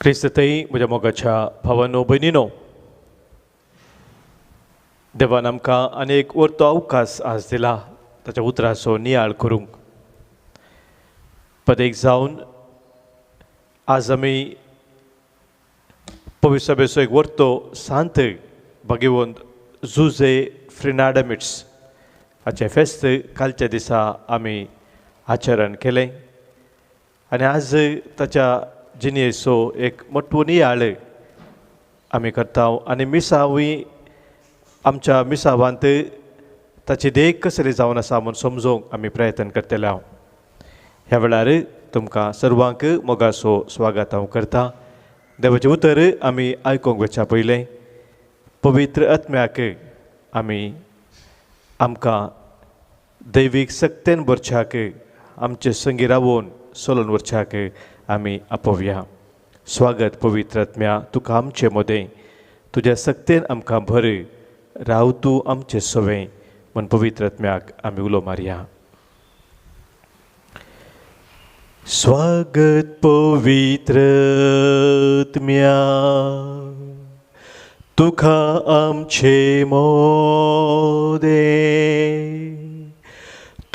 क्रिस्ततई म्हज्या मोगाच्या भावानो भयणीनो, देवान आमकां आनी एक वरतो अवकाश आज दिला ताच्या उतराचो नियाळ करूंक. पदेक जावन आज आमी पवित्र सभेचो एक वरतो सांत भगवंत जुजे फ्रिनाडमिट्स हाचें फेस्त कालच्या दिसा आमी आचरण केलें आनी आज ताच्या जिणेचो एक मोटवो नियाळ आमी करता आनी मिसावूय आमच्या मिसावांत ताची देख कसली जावन आसा म्हूण समजूंक आमी प्रयत्न करतले. हांव ह्या वेळार तुमकां सर्वांक मोगाचो स्वागत हांव करता. देवाचें उतर आमी आयकूंक वचच्या पयलें पवित्र आत्म्याक आमी आमकां दैवीक सक्तेन भरच्याक आमचे संगी रावोन सोलोन वरच्याक आमी आपोवया. स्वागत पवित्र आत्म्या तुका आमचे मदें, तुज्या सक्तेन आमकां भर, राव तूं आमचे सवें म्हूण पवित्र आत्म्याक आमी उलो मारया. स्वागत पवित्र आत्म्या तुका आमचे मोदे,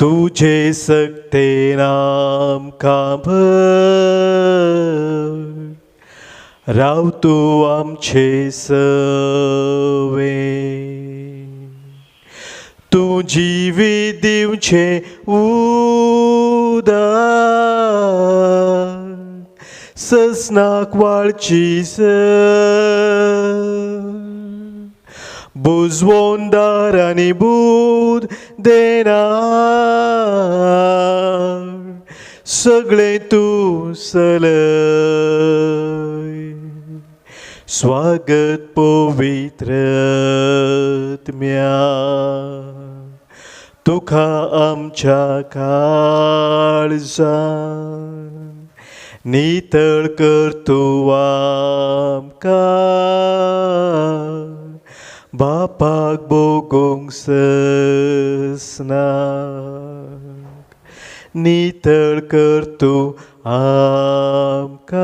तुझे सक्तेन आमकां भर, राव तूं आमचे सवे, तूं जिवीत दिवचें उदक, ससनाक वाळची बुजवोनदार आनी बूद देना, सगळें तूं सलय. स्वागत पवित्र आत्म्या तुका आमच्या काळजान, नितळ कर तूं आमकां, बापाक भोगूंक ससनाक, नितळ कर तूं आमकां,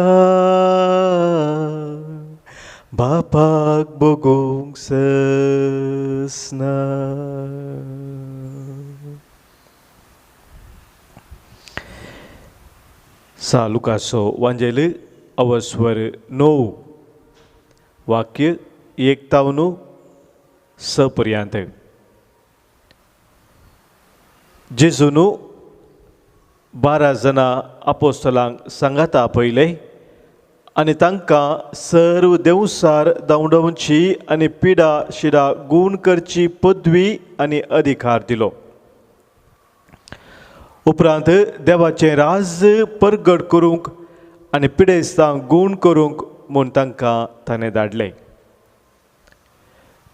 बापाक भोगूंक ससनाक. सा लुकासो वांजेल अवस्वर 9 वाक्य 1 6 पर्यंत. जेजून 12 जाणां आपोस्तलांक सांगाता आपयले आनी तांकां सर्व देवसार धांवडावची आनी पिडा शिडा गूण करची पदवी आनी अधिकार दिलो. उपरांत देवाचें राज परगट करूंक आनी पिडेस्तांक गूण करूंक म्हूण तांकां ताणें धाडलें.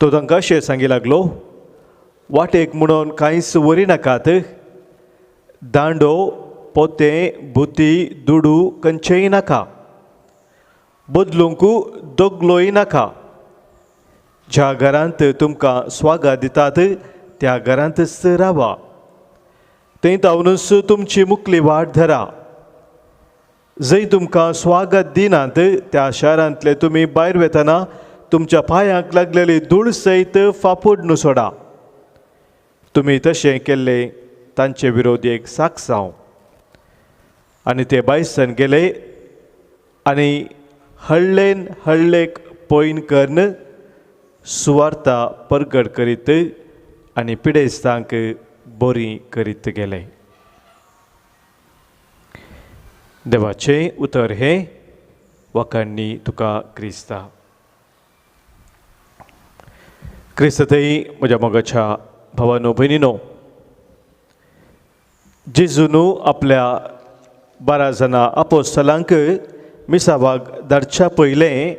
तो तांकां अशें सांगी लागलो, वाटेक म्हणून कांयच व्हरी नाकात, दांडो पोतें बुती दुडू खंयचेय नाका, बदलूंक दगलोय नाका. ज्या घरांत तुमकां स्वागत दितात त्या घरांतच रावा, थंय तावनूच तुमची मुखली वाट धरा. जंय तुमकां स्वागत दिनात त्या शारांतले तुमी भायर वेतना तुमच्या पांयांक लागलेली धूळ सयत फाफुडून सोडा. तुमी तशें केल्लें तांचे विरोधी एक साक्ष जावं. आनी ते बायसन गेले आनी हळ्ळेन हळ्ळेक पयन करून सुवार्ता परगट करीत आनी पिडेस्तांक बरी करीत गेले. देवाचें उतर हें वाखाणणी तुका क्रिस्ता. क्रिस्ततई म्हज्या मोगाच्या भावानो भयणीनो, जेजून आपल्या 12 जाणां आपोस्तलांक मिसावाक धाडच्या पयलें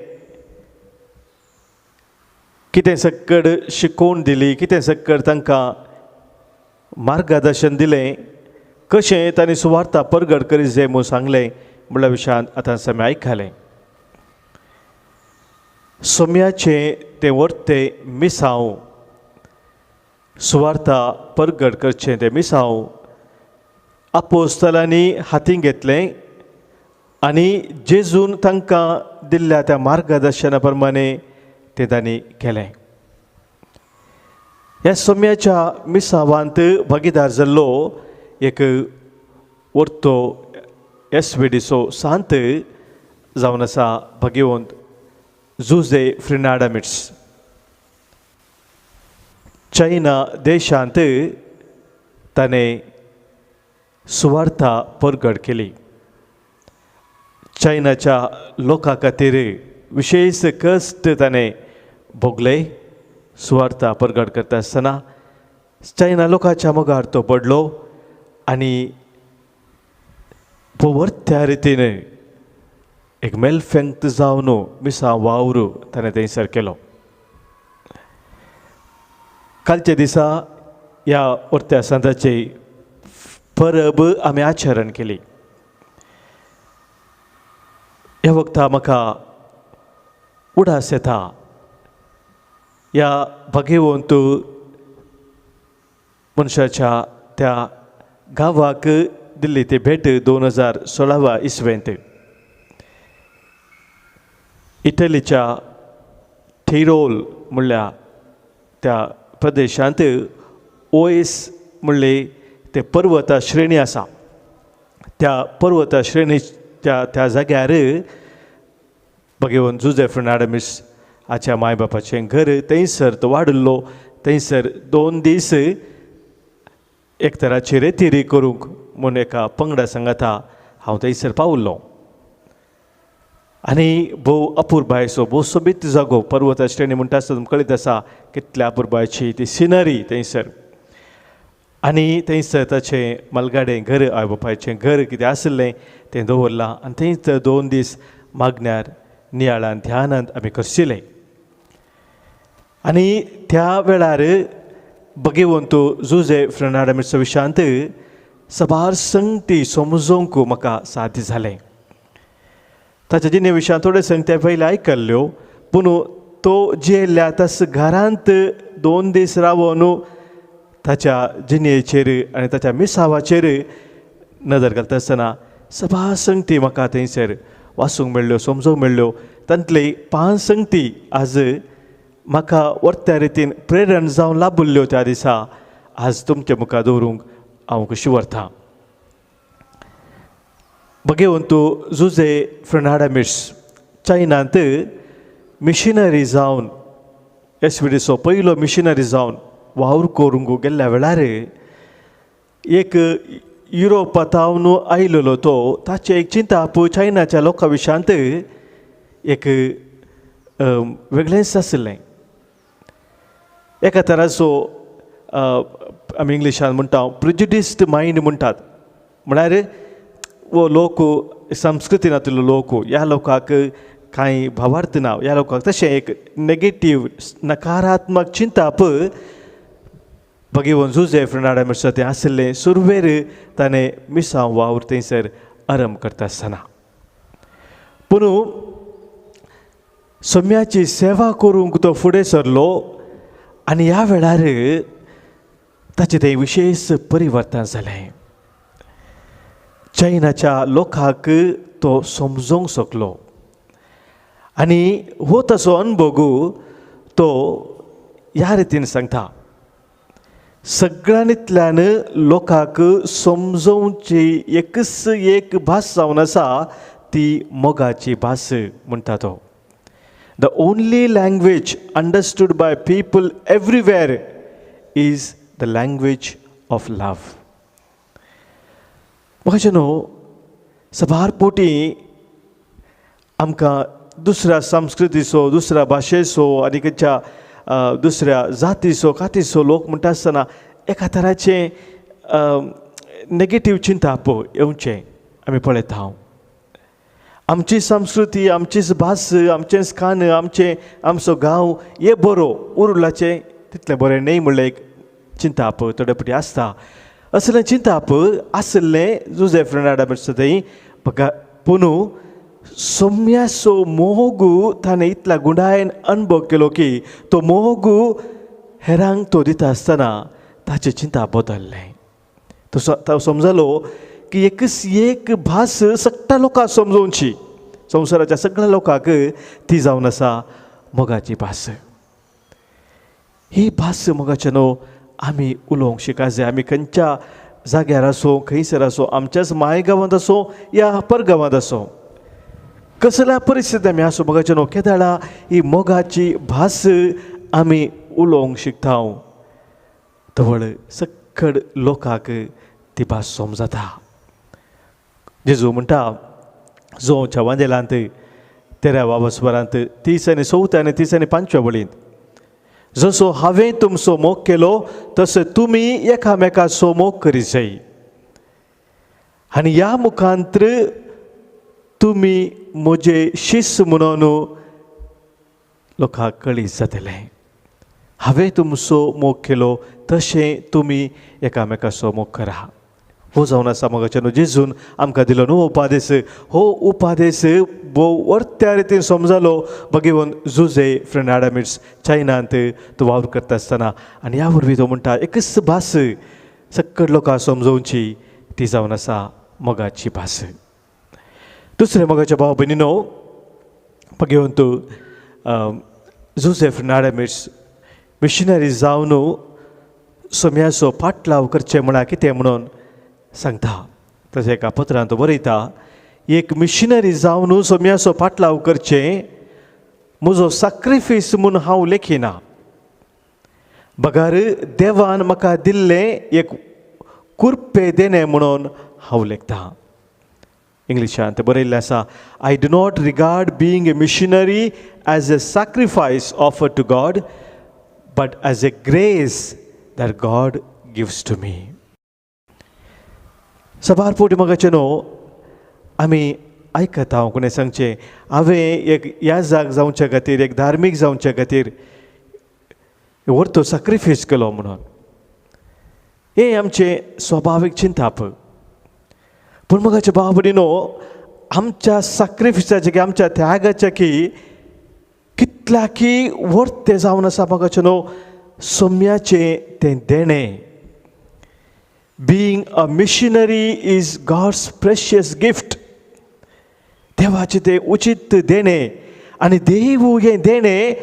कितें सक्कड शिकोवन दिली, कितें सक्कड तांकां मार्गदर्शन दिलें, कशें तांणी सुवार्ता परगट करीत जाय म्हूण सांगलें म्हणल्या विशयांत आतां आमी आयकलें. सोम्याचें तें वर्तें मिसांव, सुवार्ता परगट करचें तें मिसांव आपोस्तलांनी हातीं घेतलें आनी जेजून तांकां दिल्ल्या त्या मार्गदर्शना प्रमाणे तें तांणी केलें. ह्या सोम्याच्या मिसावांत भागीदार जाल्लो एक वर्तो एस वेडीचो सांत जावन आसा भाग्यवंत जुझे फ्रिनाडामिट्स. चायना देशांत ताणें सुवार्था परगट केली. चायनाच्या लोकां खातीर विशेश कश्ट ताणें भोगले. सुवार्था परगट करता आसतना चायना लोकांच्या मोगार तो पडलो आनी पवर्त्या रितीन एक मेलफेंत जावन मिसां वावर ताणें थंयसर केलो. कालच्या दिसा ह्या वर्त्या सांताची परब आमी आचरण केली. ह्या वखता म्हाका उडास येता ह्या भाग्यवंत मनशाच्या त्या गांवाक दिल्ली ती भेट 2016 इसवेंत इटलीच्या थिरोल म्हणल्या त्या प्रदेशांत ओएस म्हणले ते पर्वता श्रेणी आसा. त्या पर्वता श्रेणी त्या त्या जाग्यार भगवंत जुझे फ्रिनाडमिस हाच्या माय बापाचें घर थंयसर तो वाडिल्लो. थंयसर 2 दीस एक तराची रेतिरी करूंक म्हूण एका पंगडा सांगाता हांव थंयसर पावल्लो आनी भोव अपुरबायेचो भोव सोबीत जागो. पर्वता श्रेणी म्हणटा आसतना तुमकां कळीत आसा कितल्या अपुरबायेची ती सिनरी थंयसर. आनी थंयसर ताचें मलगाडें घर आवय बापायचें घर कितें आशिल्लें तें दवरलां आनी थंयच 2 दीस मागण्यार नियाळान ध्यानांत आमी करशिलें. आनी त्या वेळार भगवंत जुझे फ्रिनाडामिट्सा विशांत सबार संगती समजोवंक म्हाका साध्य जालें. ताच्या जिणे विशयान थोडे संगती पयलीं आयकल्ल्यो, पूण तो जियेल्ल्या तस घरांत 2 दीस रावन ताच्या जिणेचेर आनी ताच्या मिसावाचेर नदर घालता आसतना सबार संगती म्हाका थंयसर वाचूंक मेळ्ळ्यो, समजूंक मेळ्ळ्यो. तांतली 5 संगती आज म्हाका वर्त्या रितीन प्रेरण जावन लाभुल्ल्यो त्या दिसा आज तुमच्या मुखार दवरूंक हांव खुशी व्हरतां. भगवंत जुझे फ्रिनाडामिट्स चायनांत मिशनरी जावन एस वी डीचो पयलो मिशनरी जावन वावर करूंक गेल्ल्या वेळार एक युरोपांत आयलेलो तो ताचें एक चिंताप चायनाच्या लोकां विशयांत एक वेगळेंच आशिल्लें. एका तराचो आमी इंग्लिशान म्हणटा प्रिजुडिस्ड मायंड म्हणटात, म्हळ्यार वो लोक संस्कृती नातिल्लो लोक, ह्या लोकांक कांय भावार्थ ना, ह्या लोकांक तशें एक नेगेटीव नकारात्मक चिंताप भगवंत जुझे फ्रिनाडामिट्सा तें आशिल्लें. सुरवेर ताणें मिसांव वावर थंयसर आरंभ करता आसतना पूण सोम्याची सेवा करूंक तो फुडें सरलो आनी ह्या वेळार ताचें तें विशेश परिवर्तन जालें. चायनाच्या लोकांक तो समजोवंक शकलो आनी हो ताचो अनुभव तो ह्या रितीन सांगता. सगळ्यांतल्यान लोकांक समजोवची एकच एक भास जावन आसा ती मोगाची भास म्हणटा तो. The only language understood by people everywhere is the language of love. म्हाका न्हू सबार पोटी आमकां दुसऱ्या संस्कृतीचो, दुसऱ्या भाशेचो आनी खंयच्या दुसऱ्या जातीचो कातीचो लोक म्हणटा आसतना एका तराचें नेगेटीव चिंताप येवचें आमी पळयता. हांव आमची संस्कृती, आमचीच भास, आमचेंच खाण, आमचें आमचो गांव हे बरो उरलाचें तितलें बरें न्हय म्हणलें एक चिंताप थोडे फावटी आसता. असलें चिंताप आशिल्लें जुझे फ्रिनाडामिट्सा थंय पूण सोम्याचो मोग ताणें इतल्या गुंडायेन अनुभव केलो की तो मोग हेरांक तो दिता आसतना ताचें चिंता बदल्लें. तो समजलो की एकच एक भास सगळ्या लोकांक समजोवची, संवसाराच्या सगळ्या लोकांक, ती जावन आसा मोगाची भास. ही भास मोगाचे न्हू आमी उलोवंक शिका जाय. आमी खंयच्या जाग्यार आसूं, खंयसर आसूं, आमच्याच माय गांवांत आसूं या परगांवांत आसूं, कसल्या परिस्थितींत आमी आसूं, मोगाचे न्हू केदाळा ही मोगाची भास आमी उलोवंक शिकता तवळ सक्कड लोकांक ती भास समजता. जेजू म्हणटा जोच्या वांदेलांत तेराव्या वसवरांत 30 आनी चवथ्या आनी 30 आनी 5व्या वळींत, जसो हांवें तुमचो मोग केलो तसो तुमी एकामेकाचो मोग करी जाय आनी ह्या मुखांत्र तुमी म्हजे शिस्त म्हणून लोकांक कळीत जातलें. हांवें तुमचो मोग केलो तशें तुमी एकामेकाचो मोग करा. हो जावन आसा मोगाच्या न्हू जेजून आमकां दिलो न्हू उपादेस. हो उपादेस भोव वर्त्या रितीन समजालो भगेवन जुजे फ्रेंडाडमिट्स चायनांत तो वावर करता आसतना. आनी ह्या वरवीं तो म्हणटा एकच भास सक्कड लोकांक समजोवची ती जावन आसा मोगाची भास. दुसरें मोगाच्या भाव भयणीनो, भगेवन तूं जुजे फ्रेंडाडमिट्स मिशनरी जावन सोम्याचो पाटलाव करचें म्हणा कितें म्हणून सांगता. तशें एका पत्रांत बरयता, एक मिशनरी जावन सोम्याचो पाटलाव करचें म्हजो साक्रिफीस म्हूण हांव लेखिना, बगार देवान म्हाका दिल्लें एक कुर्पे देणें म्हणून हांव लेखता. इंग्लिशांत बरयल्लें आसा, I do not regard being a missionary as a sacrifice offer to God but as a grace that God gives to me. सबार फावटी मोगाचे न्हू आमी आयकता हांव कोणें सांगचें, हांवें एक याजाक जावचे खातीर, एक धार्मीक जावचे खातीर व्हरतो साक्रिफीस केलो म्हणून. हें आमचें स्वभावीक चिंताप. पूण मोगाचे भाव भयणीनो, आमच्या साक्रिफिसाचें की आमच्या त्यागाचें की कितल्या की व्हरतें जावन आसा मोगाचें न्हू सोम्याचें तें देणें. Being a missionary is God's precious gift. देवाचें तें उचीत देणें आनी देव हें देणें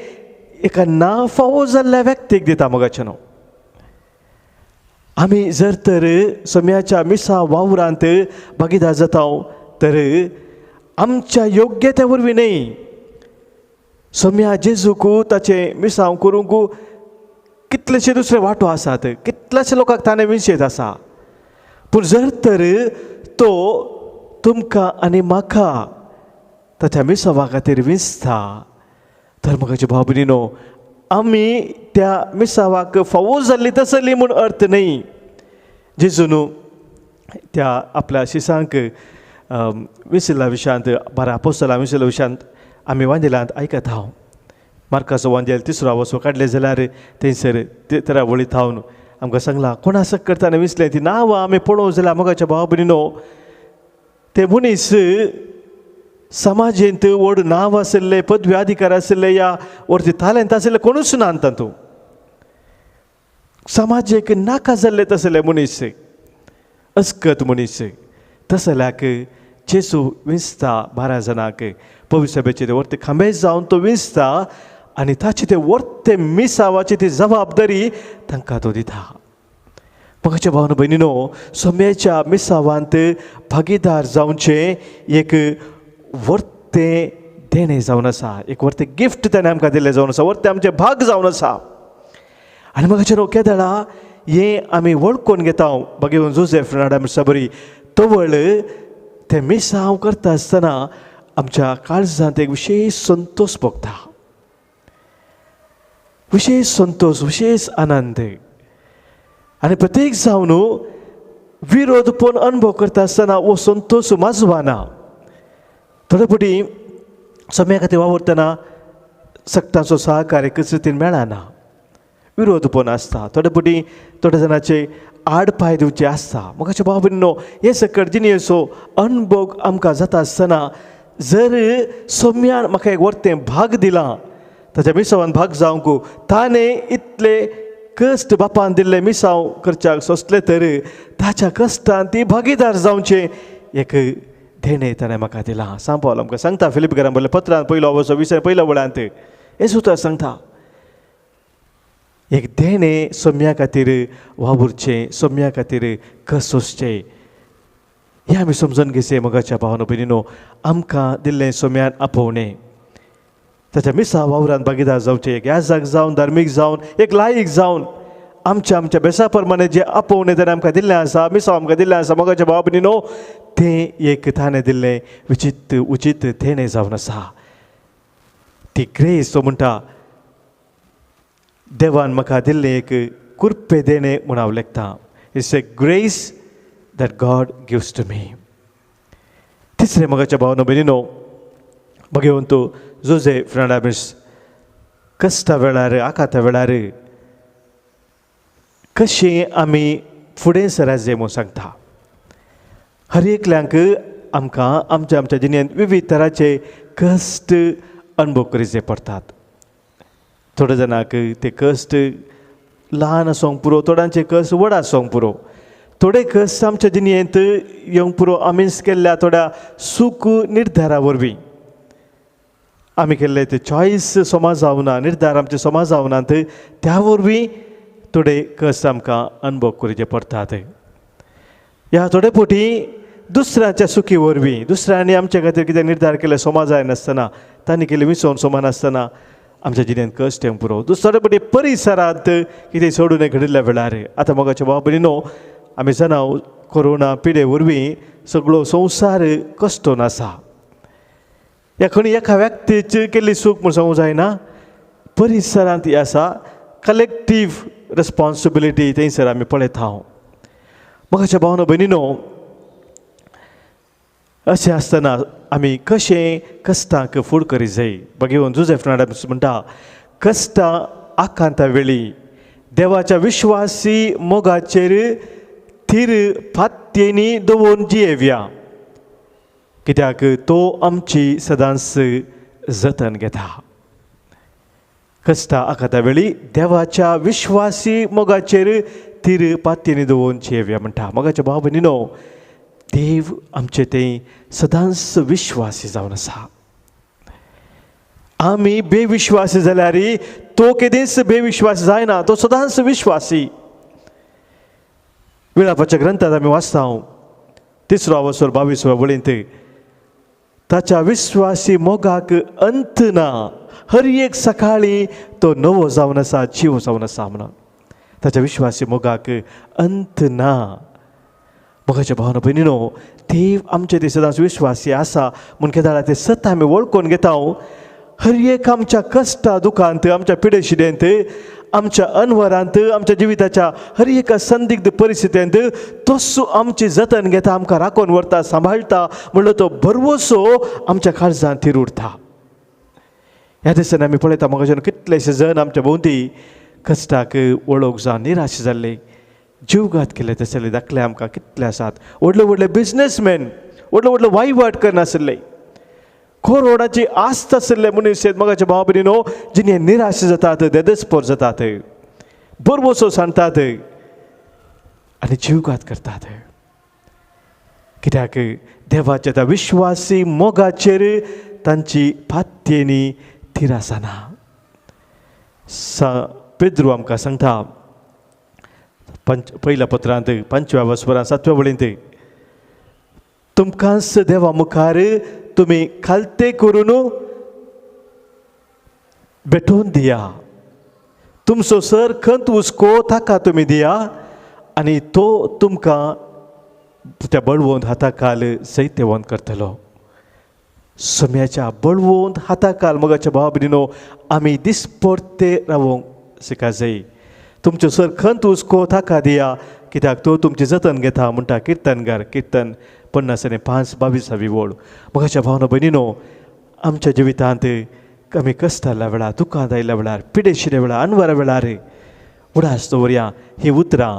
एका ना फावो जाल्ल्या व्यक्तीक दिता मोगाचें न्हू. आमी जर तर सोम्याच्या मिसा वावरांत भागीदार जाता तर आमच्या योग्यते वरवीं न्हय, सोम्या जेजूक ताचें मिसांव करूंक कितलेशे दुसरे वांटो आसात, कितल्याशे लोकांक ताणें विशेद आसा, पूण जर तर तो तुमकां आनी म्हाका ताच्या मिसावा खातीर विंचता तर म्हज्या भाव भयणीनो, आमी त्या मिसावाक फावो जाल्ली तसली म्हूण अर्थ न्हय. जेजून त्या आपल्या शिसांक विसला विशयांत, 12 आपोस्तलां विसला विशयांत आमी वांजेलांत आयकता हांव. मार्काचो वांजेल 3रो वसो काडलें जाल्यार थंयसर तेरा वळी थावन आमकां सांगलां, कोणा सक्कर ताणें विसलें ती नांवां आमी पळोवंक जाल्यार मोगाच्या भाव भयणीनो, ते मनीस समाजेंत व्हड नांव आशिल्ले, पदवी अधिकार आशिल्ले या वरती तालेंत आशिल्ले कोणूच ना तातूंत. समाजेक नाका जाल्ले तसले मनीस, अस्कत मनीस, तसल्याक जेजू विंचता 12 जाणांक पवित्र सभेचे ते वर्ते खांबे जावन तो विंचता आनी ताचे ते वर्ते मिसावाची ती जबाबदारी तांकां तो दिता. म्हज्या भावन भयणीनो, सोम्याच्या मिसावांत भागीदार जावचें एक वर्तें देणें जावन आसा, एक वर्तें गिफ्ट ताणें आमकां दिल्लें जावन आसा, वर्तें आमचें भाग जावन आसा. आनी म्हाका न्हू केदळा हें आमी वळखून घेता भगेवन जोसेफ नाडा सबरी तवळ तें मिसांव करता आसतना आमच्या काळजांत एक विशेश संतोश भोगता, विशेश संतोश, विशेश आनंद. आनी प्रत्येक जावन विरोध पण अनुभव करता आसतना हो संतोश माजवाना. थोडे फावटी सम्या खातीर वावुरतना सगटांचो सहकार्य एकच रितीन मेळना, विरोध पण आसता, थोडे फावटी थोड्या जाणांचे आड पांय दिवचे आसता. म्हाका भाव भयणीनो, हे सकट जिणेचो अनुभव आमकां जाता आसतना जर सोम्यान म्हाका एक वर्तें भाग दिलां, ताच्या मिसवान भाग जावंक ताणें इतले कश्ट बापान दिल्ले मिसांव करच्याक सोंसले तर ताच्या कश्टान ती भागीदार जावचें एक देणें ताणें म्हाका दिलां. सांग पावल आमकां सांगता फिलिप घरान बरयल्ल्या पत्रान पयलो अवसो विसय पयल्या वळांत हें सुद्दां सांगता, एक देणें सोम्या खातीर वावुरचें, सोम्या खातीर कश्ट सोंसचें. हें आमी समजून घेवचें मोगाच्या भावानो भयणीनो. आमकां दिल्लें सोम्यान आपोवणें ताच्या मिसा वावरान भागीदार जावचें, एक याजक जावन, धार्मीक जावन, एक लायक जावन आमच्या आमच्या बेसा प्रमाणे जें आपोवणें ताणें आमकां दिल्लें आसा, मिसांव आमकां दिल्लें आसा मोगाच्या भावा भयणीनो, तें एक ताणें दिल्लें विचित उचीत देणें जावन आसा. ती ग्रेस तो म्हणटा देवान म्हाका दिल्लें एक कुर्पे देणें म्हूण हांव लेखतां. It's a grace that God gives to me. तिसरें मोगाच्या भावनो भयणीनो, भगवंत जोजे फ्रेंडामिस कश्टा वेळार आकाता वेळार कशें आमी फुडें सराजे म्हूण सांगता. हर एकल्यांक आमकां आमच्या आमच्या जिणेंत विविध तरांचे कश्ट अनुभव करीचे पडटात. थोड्या जाणांक ते कश्ट ल्हान आसूंक पुरो, थोड्यांचे कश्ट व्हड आसूंक पुरो, थोडे कश्ट आमच्या जिणेंत येवंक पुरो आमीच केल्ल्या थोड्या सूख निर्धारा वरवीं. आमी केल्ले ते चॉयस समा जावना, निर्धार आमचे समा जावनात, त्या वरवीं थोडे कश्ट आमकां अनुभव करचे पडटात. ह्या थोडे फावटी दुसऱ्याच्या सुखी वरवीं, दुसऱ्यांनी आमच्या खातीर कितें निर्धार केले समा जायनासतना, तांणी केल्ले विसवण समा नासतना आमच्या जिणेंत कश्ट येवंक पुरो. दुसरे फावटी परिसरांत कितें सोडून घडिल्ल्या वेळार आतां मोगाच्या भाव भयणीनो, आमी जाणा कोरोना पिडे वरवीं सगळो संवसार कश्टोन आसा. ह्या खंय एका व्यक्तीची केल्ली चूक म्हूण सांगूंक जायना, परिसरांत ही आसा कलेक्टीव रिस्पोन्सिबिलिटी थंयसर आमी पळयता. मोगाच्या भावनो भयणीनो, अशें आसतना आमी कशें कश्टांक फूड करी जाय. भगवंत जुझेफ फर्नांडीस म्हणटा, कश्टां आकांता वेळी देवाच्या विश्वासी मोगाचेर थीर फात्येनी दवरून जियेवया, कित्याक तो आमची सदांच जतन घेता. कश्टां आकांता वेळी देवाच्या विश्वासी मोगाचेर थीर पात्येनी दवरून जियेवया म्हणटा. मोगाच्या भाव भयणीनो, देव आमचे ते सदांच विश्वासी जावन आसा. आमी बेविश्वासी जाल्यार तो केदींच बेविश्वासी जायना, तो सदांच विश्वासी. विळापाच्या ग्रंथात आमी वाचता तिसरो अवसर 22व्या वळींत, ताच्या विश्वासी मोगाक अंत ना, हर एक सकाळी तो नवो जावन आसा, जीव जावन आसा म्हणून. ताच्या विश्वासी मोगाक अंत ना. मोगाच्या भावना भयणीनो, देव आमचे ते सदांच विश्वासी आसा म्हूण केदाळा ते सत आमी वळखून घेता. हर एक आमच्या कश्टा दुखांत, आमच्या पिडेशिडेंत, आमच्या अनवरांत, आमच्या जिविताच्या हर एका संदिग्ध परिस्थितींत तसो आमची जतन घेता, आमकां राखून व्हरता, सांबाळटा म्हणलो तो भरवसो आमच्या काळजांत थीर उरता. ह्या दिसांनी आमी पळयता मोगाच्यान कितलेशे जण आमच्या भोंवती कश्टाक वळख जावन निराश जाल्ले, जीवघात केले तसले दाखले आमकां कितले आसात. व्हडले व्हडले बिजनेसमॅन, व्हडले व्हडले वहिवाट करनासले, कोरोडाची आस्त आशिल्ले मनीस मोगाच्या भाव भयणीनो, जिणे निराश जातात, देदस्पोर जातात, भरवसो सांडतात आनी जीवघात करतात. कित्याक देवाच्या त्या विश्वासी मोगाचेर तांची पात्येनी थीर आसना. पेद्रू आमकां सांगता पयल्या पत्रांत 5व्या वसपरांत 7व्या वळींत, तुमकांच देवा मुखार तुमी खालते करून भेटोवन दिया, तुमचो सर खंत हुस्को ताका तुमी दिया आनी तो तुमकां त्या बळवंत हाताखाल जैतवंत करतलो. सम्याच्या बळवंत हाताखाल मोगाच्या भाव भयणीनो आमी दिसपडते रावोंक शिका जाय. तुमचो सर खंत हुस्को ताका दिया, कित्याक तो तुमचें जतन घेता म्हणटा किर्तनगार, किर्तन 55 22वी वळ. मोगाच्या भावना भयणीनो, आमच्या जिवितांत आमी कश्ट आयल्या वेळार, दुखांत आयिल्ल्या वेळार, पिडेशिल्या वेळार, अनवरा वेळार उडास दवरया ही उतरां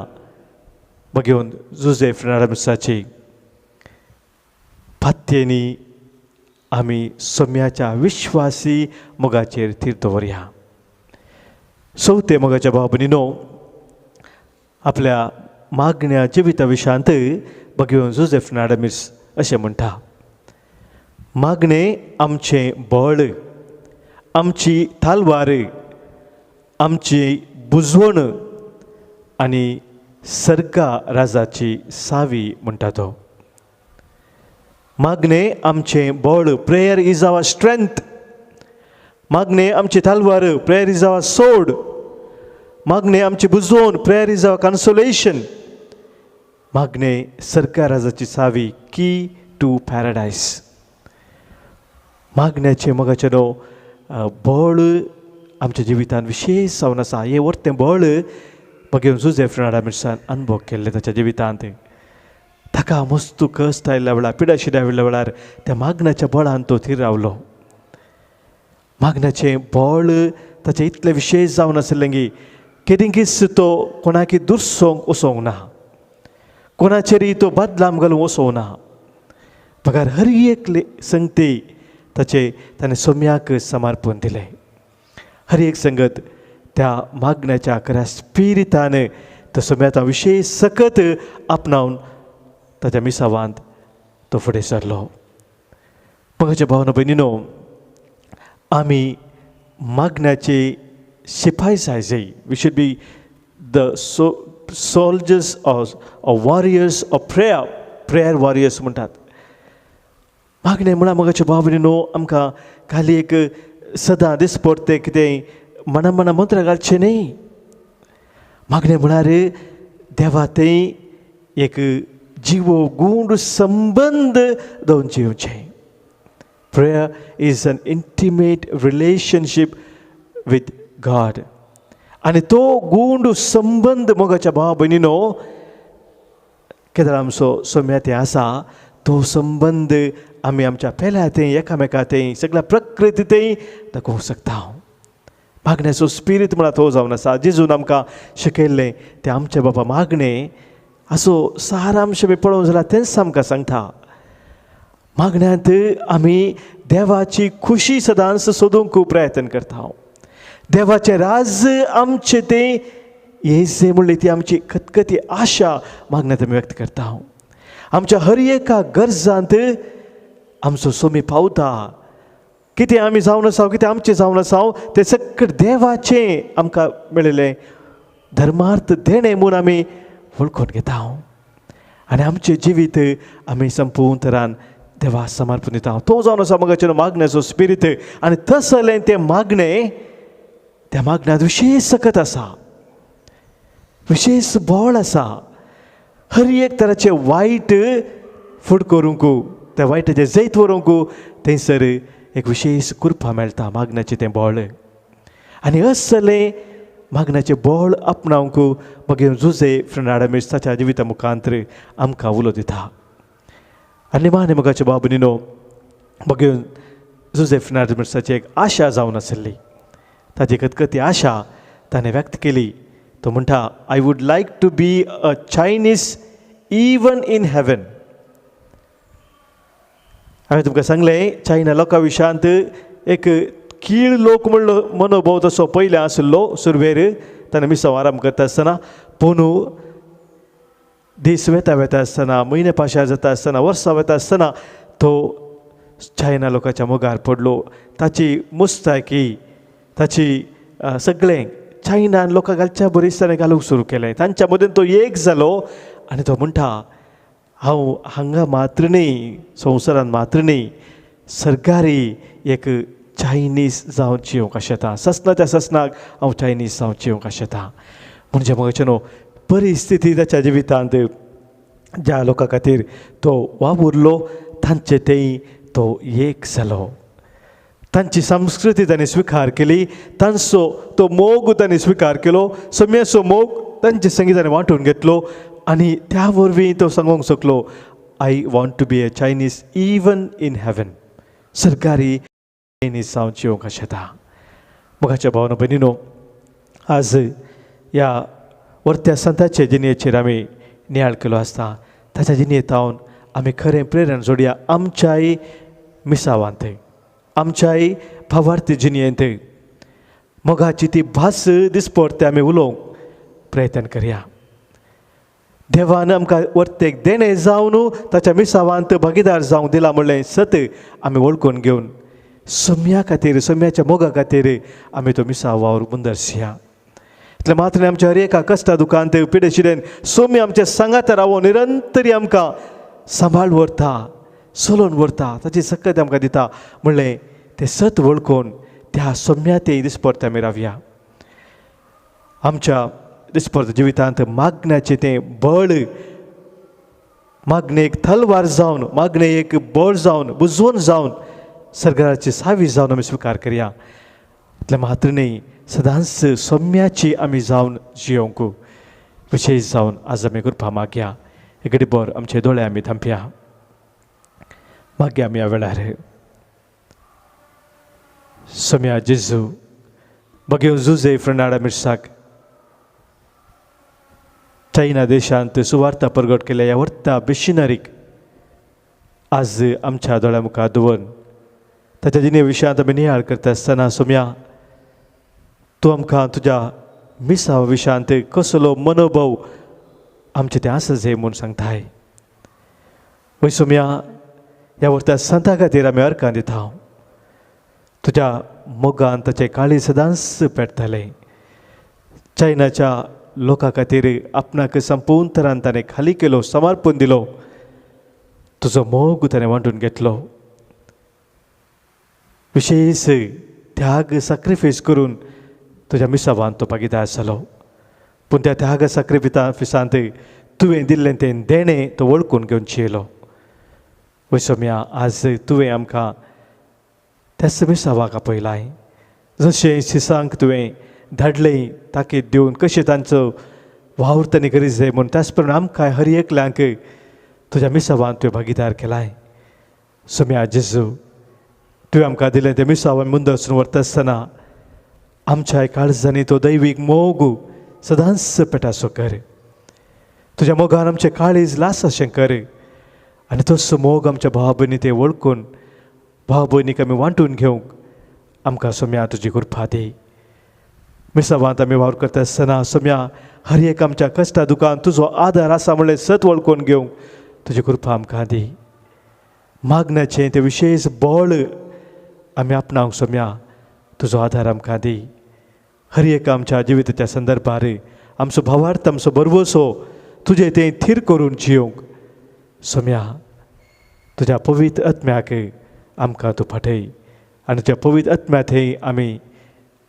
भगवंत जुझे फर्नांडीसाची पात्येनी आमी सोम्याच्या विश्वासी मोगाचेर थीर दवरया. चवथे मोगाच्या भाव भयणीनो, आपल्या मागण्या जिविता विशयांत भगवंत जुझे फ्रिनाडमीस अशें म्हणटा, मागणें आमचें बळ, आमची तालवार, आमची बुजवण आनी सर्गा राजाची सावी म्हणटा तो. मागणें आमचें बळ, प्रेयर is our strength. मागणें आमची तालवार, प्रेयर is our सोड. मागणें आमची बुजवण, प्रेयर is our consolation. मागणें सर्गा राजाची सावी, की टू पॅराडायज. मागण्याचें मोगाचें न्हू बळ आमच्या जिवितान विशेश जावन आसा. हें वर्तें बळ मागीर जुझे फ्रिनाडमीसान अनुभव केल्लें ताच्या जिवितांत. ताका मस्तू कश्ट आयिल्ल्या वेळार, पिडाशिड्या आयिल्ल्या वेळार त्या मागण्याच्या बळान तो थीर रावलो. मागण्याचें बळ ताचें इतलें विशेश जावन आशिल्लें की केदिंकीच तो कोणाकी दुरसोंक वचोंक ना, कोणाचेरय तो बदलाम घालूंक वचोंक ना, बगर हर एक संगती ताचें ताणें सोम्याक समर्पण दिलें. हर एक संगत त्या मागण्याच्या खऱ्या स्पिरितान तो सोम्याचा विशेश सकत आपणावन ताच्या मिसावांत तो फुडें सरलो. मोगाच्या भावना भयणीनो, आमी मागण्याचे शिपाय जाय जाय. We should be the soldiers or warriors of prayer, prayer warriors म्हणटात. मागणें म्हळ्यार मोगाच्या भाव भयणीनो, आमकां खाली एक सदां दिसपडटें कितें मना मना मंत्र घालचें न्ही. मागणें म्हळ्यार देवा थंय एक जिवो गूण संबंद दवरून जिवचें. Prayer is an intimate relationship with God. आनी तो गूण संबंद मोगाच्या भाव भयणीनो केदळ आमचो सोम्या थंय आसा, तो संबंद आमी आमच्या पेल्या थंय, एकामेका थंय, सगळ्या प्रकृती थंय दाखोवंक शकता. मागण्याचो स्पिरीत म्हळ्यार तो जावन आसा. जेजून आमकां शिकयल्लें तें आमच्या बाबा मागणें असो सारांश बी पळोवंक जाल्यार तेंच आमकां सांगता. मागण्यांत आमी देवाची खुशी सदांच सोदूंक प्रयत्न करता. देवाचें राज आमचें तें येजे म्हणली ती आमची खतखती आशा मागण्यांत आमी व्यक्त करता. आमच्या हर एका गरजांत आमचो सोमी पावता. कितें आमी जावन आसा, कितें आमचें जावन आसा, तें सगळें देवाचें आमकां मेळिल्लें धर्मार्थ देणें म्हूण आमी वळखून घेता आनी आमचें जिवीत आमी संपूर्ण तरान देवा समर्पण दिता. तो जावन आसा मोगाचें मागण्याचो स्पिरीत. आनी तसलें तें मागणें, त्या मागण्यांत विशेश सकत आसा, विशेश बळ आसा. हर एक तराचें वायट फुड करूंक, त्या वायटाचें जैत व्हरूंक थंयसर एक विशेश कृपा मेळटा, मागण्याचें तें बळ. आनी असलें मागण्याचें बळ आपणावंक मागीर जुझे फ्रिनाडमीस ताच्या जिविता मुखांतर आमकां उलो दिता. आनी निमाणें मोगाचे भाव भयणीनो, मागीर जुझे फ्रिनाडमीसाची एक आशा जावन आशिल्ली, ताची खतखती आशा ताणें व्यक्त केली. तो म्हणटा, I would like to be a Chinese even in heaven. हांवें तुमकां सांगलें, चायना लोकां विशयांत एक कीळ लोक म्हणलो मनोभव तसो पयलें आशिल्लो सुरवेर ताणें मिसांव आराम करता आसतना. पूण दीस वेता वेता आसतना, म्हयने पाशार जाता आसतना, वर्सां वता आसतना तो चायना लोकांच्या मोगार पडलो. ताची मुस्तायकी, ताची सगळें चायनान लोकां घालच्या बरीच ताणें घालूंक सुरू केलें. तांच्या मदीं तो एक जालो आनी तो म्हणटा, हांव हांगा मात्र न्ही, संवसारान मात्र न्ही, सरकारी एक चायनीज जावन जिवंक आशेता. ससनाच्या ससनाक हांव चायनीज जावन जिवंक आशेता. म्हणजे मोगाचें न्हू, परिस्थिती ताच्या जिवितांत ज्या लोकां खातीर तो वावुरलो तांचे थंय तो एक जालो. तांची संस्कृती तांणी स्विकार केली, तांचो तो मोग तांणी स्विकार केलो, सम्याचो मोग तांचे संगीत ताणें वांटून घेतलो आनी त्या वरवीं तो सांगूंक शकलो, I want to be a Chinese even in heaven. सरकारी चायनीज जावन जिवंक आशेता. मोगाच्या भावना भयणीनो, आज ह्या वर्त्या संताचे जिणेचेर आमी नियाळ केलो आसता. ताच्या जिणेंत आमी खरें प्रेरण जोडया आमच्याय मिसावांत, आमच्याय भावार्थी जिणेंत मोगाची ती भास दिसपडते आमी उलोवंक प्रयत्न करया. देवान आमकां वर्तेक देणें जावन ताच्या मिसावांत भागीदार जावंक दिला म्हणलें सत आमी वळखून घेवन सम्या खातीर, सम्याच्या मोगा खातीर आमी तो मिसाव वावर मुंदरसया. इतलें मात्र न्हय, आमच्या हर एका कश्टा दुखांत पिडेशिडेन सोमी आमच्या सांगाता रावोन निरंतरी आमकां सांबाळ व्हरता, चलोवन व्हरता, ताची सकत आमकां दिता म्हणलें तें सत वळखून त्या सोम्या ते दिसपडत आमी रावया. आमच्या दिसपडत जिवितांत मागण्याचें तें बळ, मागणेक तलवार जावन, मागणे एक बळ जावन, बुजवण जावन, सरकाराची सावी जावन आमी स्विकार करया. इतलें मात्र न्हय, सदांच सौम्याची आमी जावन जियोवंक विशेश जावन आज आमी कृपा मागया. एक बर आमचे दोळे आमी थांपया, मागया आमी ह्या वेळार. सोम्या जेजू बगेव जुजे फ्रंडाडा मिरसाक चायना देशांत सुवार्ता परगट केल्या ह्या वर्ता मिशनरीक आज आमच्या दोळ्या मुखार दवरून ताच्या जिणे विशयांत आमी नियाळ करता आसतना सोम्या तूं आमकां तुज्या मिसाव विशयांत कसलो मनोभव आमचें तें आसा जाय म्हूण सांगताय. वय सोम्या, ह्या वर्ता संता खातीर आमी अर्कां दिता. तुज्या मोगान ताचें काळीज सदांच पेटतालें. चायनाच्या लोकां खातीर आपणाक संपूर्ण तरान ताणें खाली केलो, समर्पण दिलो, तुजो मोग ताणें वांटून घेतलो. विशेश त्याग सॅक्रिफायस करून तुज्या मिसावान तो भागीदार जालो. पूण त्या त्याग सॅक्रिफायसांत तुवें दिल्लें तें देणें तो वळखून घेवन जियेलो. वय सोम्या, आज तुवें आमकां त्याच मिसावाक आपयलाय. जशें शिसांक तुवें धाडलें ताकीद दिवन कशें तांचो वावर तांणी करीत जाय म्हूण, त्याच प्रमाणे आमकां हर एकल्यांक तुज्या मिसावान तुवें भागीदार केलाय. सोम्या जेजू, तुवें आमकां दिलें तें मिसाव आमी मुंदर वचून व्हरता आसतना आमच्या काळजांनी तो दैवीक मोग सदांच पेटाचो कर. तुज्या मोगान आमचें काळीज लास अशें कर आनी तोच मोग आमच्या भाव भयणी ते वळखून भाव भयणीक आमी वांटून घेवंक आमकां सोम्या तुजी कृपा दी. मिसावांत आमी वावर करता आसतना सोम्या हर एक आमच्या कश्टा दुखान तुजो आदार आसा म्हणलें सत वळखून घेवंक तुजी कृपा आमकां दी. मागण्याचें तें विशेश बळ आमी आपणावंक सोम्या तुजो आदार आमकां दी. हर एक आमच्या जिविताच्या संदर्भार आमचो भावार्थ, आमचो भरवसो तुजें तें थीर करून जियोवंक सोम्या तुज्या पवित्र आत्म्याक आमकां तूं फाटय आनी तुज्या पवित्र आत्म्या थंय आमी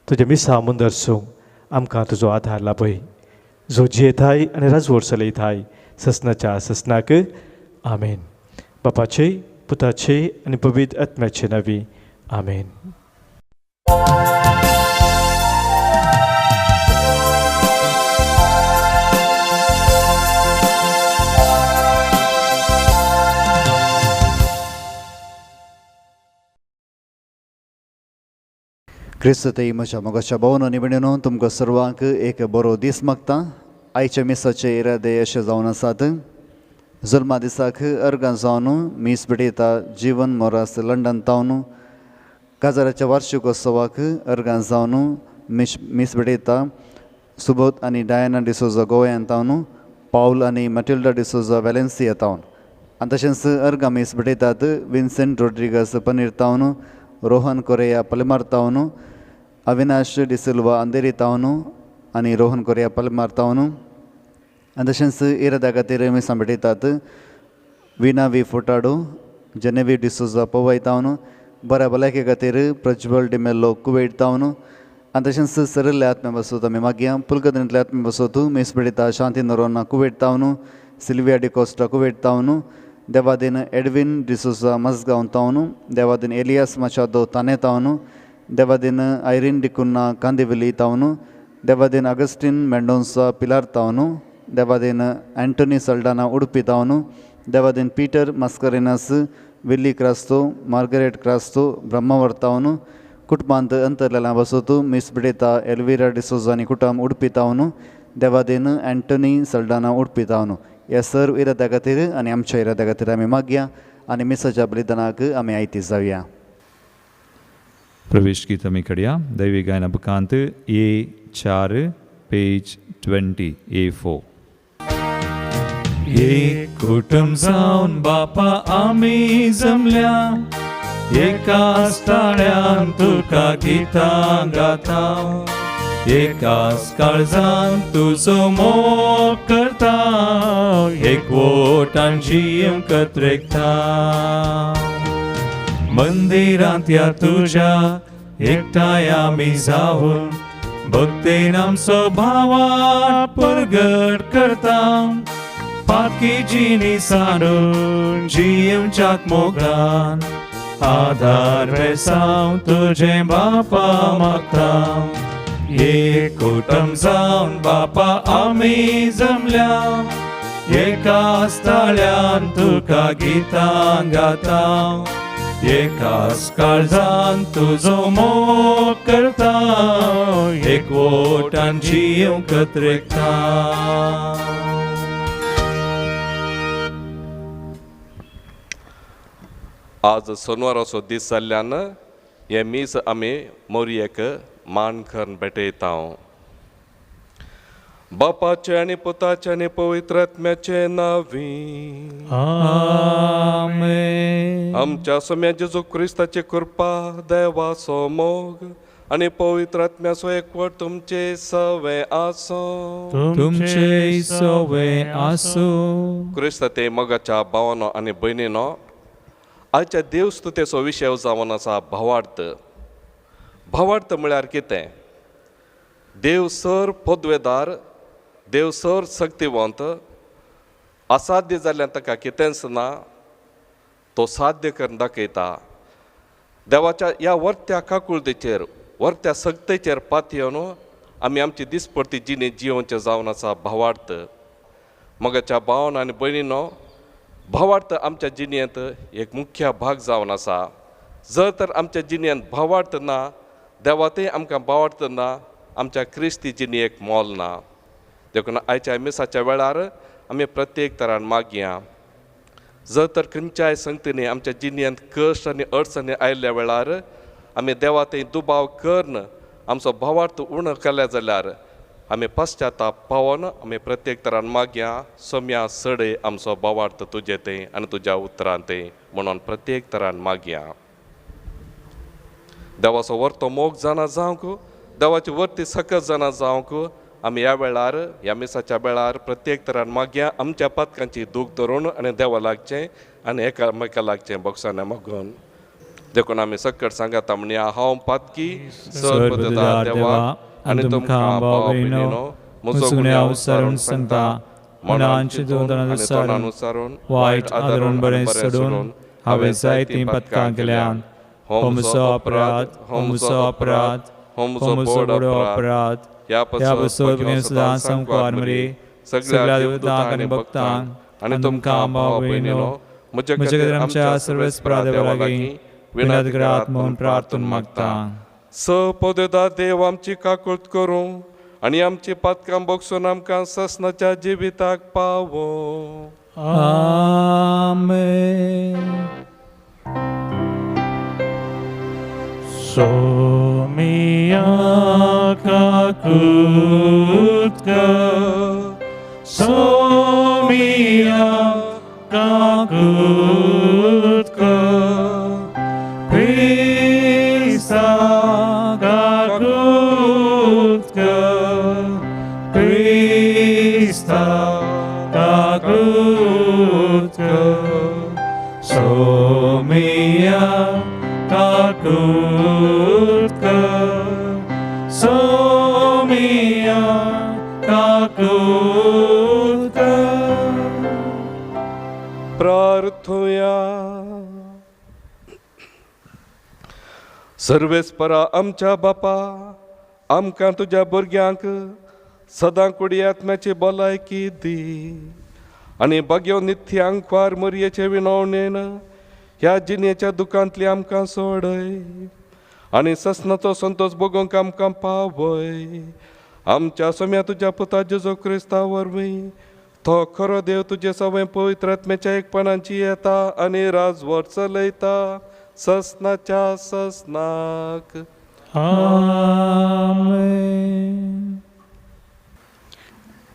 तुजें मिसाव मुंदरसूंक आमकां तुजो आदार लाभय. जो जियेताय आनी राजवट चलयताय ससनाच्या ससनाक आमेन. बापाचे, पुताचे आनी पवित्र आत्म्याचे नांवी आमेन. क्रिस्तय म्हज्या मोगाच्या भोवन आनी भयणीनो, तुमकां सर्वांक एक बरो दीस मागता. आयच्या मिसाचे इरादे अशे जावन आसात. जल्मा दिसाक अर्गां जावन मीस भेटयता जीवन मोरास लंडन तावन. काजाराच्या वार्षिकोत्सवाक अर्गां जावन मीस भेटयता सुबोध आनी डायना डिसोजा गोव्यान तावन, पावल आनी मटिल्डा डिसोजा वेलेन्सिया तावन. आनी तशेंच अर्गां मीस भेटयतात विन्सेंट रोड्रिगस पनीर तावन, रोहन कोरेया पलमार तावन, अविनाश डिसिल्वा अंधेरी तावन आनी रोहन कोरेया पलमार तावन. आनी तशेंच इरादा खातीर मिसां भेटयतात विना वी फोटाडो, जेनेवी डिसोजा पवय तावन, बऱ्या भलायके खातीर प्रज्वल डिमेल्लो कुवेट तावन. आनी तशेंच सरिल्ले आत्म्या बसोत आमी मागया पुलकदरींतले आत्म्या बसोत मीस भेटयता शांती नरोना कुवेट तावन, सिल्विया डिकोस्टा कुवेट तावन, देवादीन एडविन डिसोजा मजगांव तावन, देवादीन एलियास माचादो ताने तावन, देवादीन आयरीन डिकुन्ना कांदिवली तावन, देवादीन अगस्टीन मेंडोन्सा पिलार तावन, देवादीन एंटोनी सल्डाना उडपी तावन, देवादीन पीटर मास्करेनस विल्ली क्रास्तो, मार्गरेट क्रास्तो ब्रह्मावर तावन, कुटुंबांत अंतरलेला बसोत मिस भेटयता एल्विरा डिसोजा आनी कुटुंब उडपी तावन, देवादीन एंटोनी सल्डाना उडपी तावन. ह्या सर्व इराद्या खातीर आनी आमच्या इराद्या खातीर आमी मागया आनी मिसाच्या बलिदानाक आमी आयती जावया. प्रवेश गीत आमी कडया दैवी गायना बुकांत ए 4 पेज 20 A4. एक कुटुंब जावन बापा आमी जमल्या, एकाच ताळ्यान तुका गितां गाता, एकाच काळजान तुजो मोग करता, एकवटान जियेवंक कत्रेकता. मंदिरांत या तुज्या एकठांय आमी जावन भक्तेन आमचो भावार्थ परगट करता, पातकी जिणी सांडून जियेवच्याक मोगान आदार बेसांव तुजें बापा मागता. एक कुटुंब जावन बापा आमी जमल्या, एकाच ताळ्यान तुका गितां गाता, एकाच काळजान तुजो मोग करता, एकवटान जियेवंक कत्रेकता. आज सोनवाराचो दीस जाल्ल्यान हें मीस आमी मोरयेक मान करून भेटयता. बापाचें आनी पुताचें आनी पवित्र आत्म्याचें नांवी आमेन. आमच्या सोम्या जेजू क्रिस्ताची कृपा, देवाचो मोग आनी पवित्र आत्म्याचो एकवट तुमचे सवे आसूं. तुमचे सवे आसूं. क्रिस्त ते मोगाच्या भावानो आनी भयणीनो, आयच्या देवस्तुतेचो विशय जावन आसा भावार्थ. भावार्थ म्हळ्यार कितें? देव सर पदवेदार, देव सर शक्तिवंत, असाध्य जाल्ल्यान ताका कितेंच ना, तो साध्य करून दाखयता. देवाच्या ह्या वर्त्या काकुळतेचेर, वर्त्या शक्तेचेर पातयेवन आमी आमची दिसपडती जिणे जियोवचें जावन आसा भावार्थ. मोगाच्या भावान आनी भयणीनो, भावार्थ आमच्या जिणेंत एक मुख्य भाग जावन आसा. जर तर आमच्या जिणेंत भावार्थ ना, देवातय आमकां भावार्थ ना, आमच्या क्रिस्ती जिणेक मोल ना. देखून आयच्या मिसाच्या वेळार आमी प्रत्येक तरान मागया. जर तर खंयच्याय संगतींनी आमच्या जिणेंत कश्ट आनी अडचणी आयिल्ल्या वेळार आमी देवातय दुबाव करून आमचो भावार्थ उणो केल्या जाल्यार आमी पश्चाताप पावोन आमी प्रत्येक तरान मागया, सोम्या सडय आमचो भावार्थ तुजे थंय आनी तुज्या उतरान थंय म्हणून प्रत्येक तरान मागया. देवाचो वर्तो मोग जाणा जावंक, देवाची वर्ती सकत जाणा जावंक आमी ह्या वेळार, ह्या मिसाच्या वेळार प्रत्येक तरान मागया. आमच्या पातकांची दूख धरून आनी देवा लागचें आनी एकामेका लागचें बोगसाने मागून. देखून आमी सकट सांगाता म्हणया, हांव पातकी सर देवा आनी तुमकां भाव भयणीनो म्हजो गुन्यांव विचारून सांगता, मनान चिंतून तोंडान उच्चारून वायट आदरून बरें सोडून हांवें जायतीं पातकां केल्यान. हो म्हजो अपराध, हो म्हजो अपराध, हो म्हजो व्हडलो अपराध. ह्या पासून सदां सामकार मरे सगळ्या देवतांक आनी भक्तांक आनी तुमकां भाव भयणीनो म्हजे खातीर आमच्या सर्वेस्परा देवा लागीं विनंती करात म्हणून प्रार्थना मागता. स पददा देव आमची काकूळत करूं आनी आमची पातकां बोगसून आमकां ससनाच्या जिविताक पावो. आमेन. सोमिया काकूत कर, सोमिया काकूत कर, क्रिस्ता काकूत कर, क्रिस्ता काकूत कर, सोमिया काकूत कर, सोमिया काकूत कर. प्रार्थुया. सर्वेस्परा आमच्या बापा, आमकां तुज्या भुरग्यांक सदां कुडी आत्म्याची भलायकी दी आनी बागयो नित्य आंकवार मोरयेचे विनवणेन ह्या जिणेच्या दुकांतली आमकां सोडय आनी ससनाचो संतोश भोगोवंक आमकां पावय. आमच्या सोम्या तुज्या पुता जेजू क्रिस्ता वरवीं, तो खरो देव तुजे सवय पवित्र आत्म्याच्या एकपणाची येता आनी राजवट चलयता ससनाच्या ससनाक. आमेन.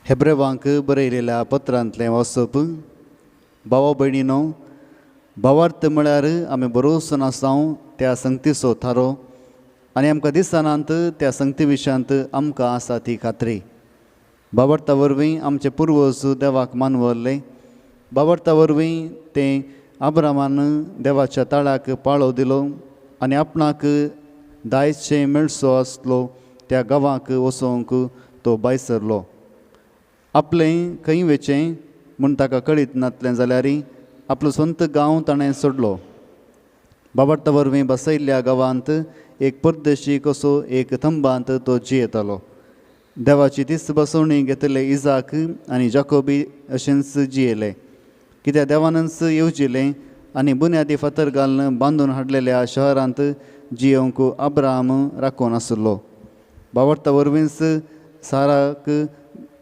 हेब्रेवांक बरयलेल्या पत्रांतलें वाचप. भावा भयणीनो, भावार्थ म्हळ्यार आमी बरोवचो नासांव त्या संगतीचो थारो आनी आमकां दिसनात त्या संगती विशयांत आमकां आसा ती खात्री. भावार्था वरवीं आमचे पुर्वज देवाक मानवल्ले. भावार्था वरवीं ते अब्रामान देवाच्या ताळाक पाळो दिलो आनी आपणाक दायजशें मेळचो आसलो त्या गांवाक वचोंक तो भायर सरलो. आपलें खंय वेचें म्हूण ताका कळीत नासलें जाल्यार आपलो स्वंत गांव ताणें सोडलो. बाबार्था वरवीं बसयल्ल्या गांवांत एक परदेशी कसो एक थंबांत तो जियेतालो. देवाची तीच बसवणी घेतले इजाक आनी जाकोबी अशेंच जियेले. कित्याक देवानच येवजिलें आनी बुन्यादी फातर घालून बांदून हाडलेल्या शहरांत जियोवंक अब्राहम राखून आसलो. बाबार्था वरवींच साराक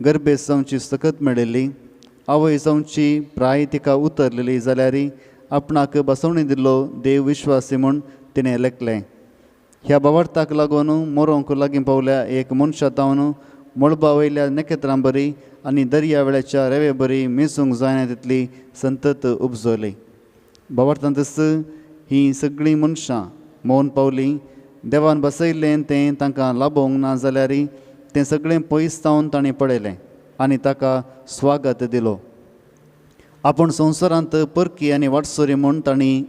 गर्भेस जावची सकत मेळिल्ली. आवय जावची प्राय तिका उतरलेली जाल्यार आपणाक बसवणी दिल्लो देव विश्वासी म्हूण तिणें लेखलें. ह्या बावार्थाक लागून मोरोंक लागीं पावल्या एक मनशा तावन मळबा वयल्या नखेत्रां बरी आनी दर्या वेळाच्या रेवे बरी मेजूंक जायना तितली संतत उपजली. बावार्थांतच हीं सगळीं मनशां मौन पावलीं. देवान बसयल्लें तें तांकां लाबोवंक ना जाल्यार तें सगळें पयस जावन तांणी पळयलें आनी ताका स्वागत दिलो. आपूण संवसारांत परकी आनी वाटसोरी म्हूण तांणी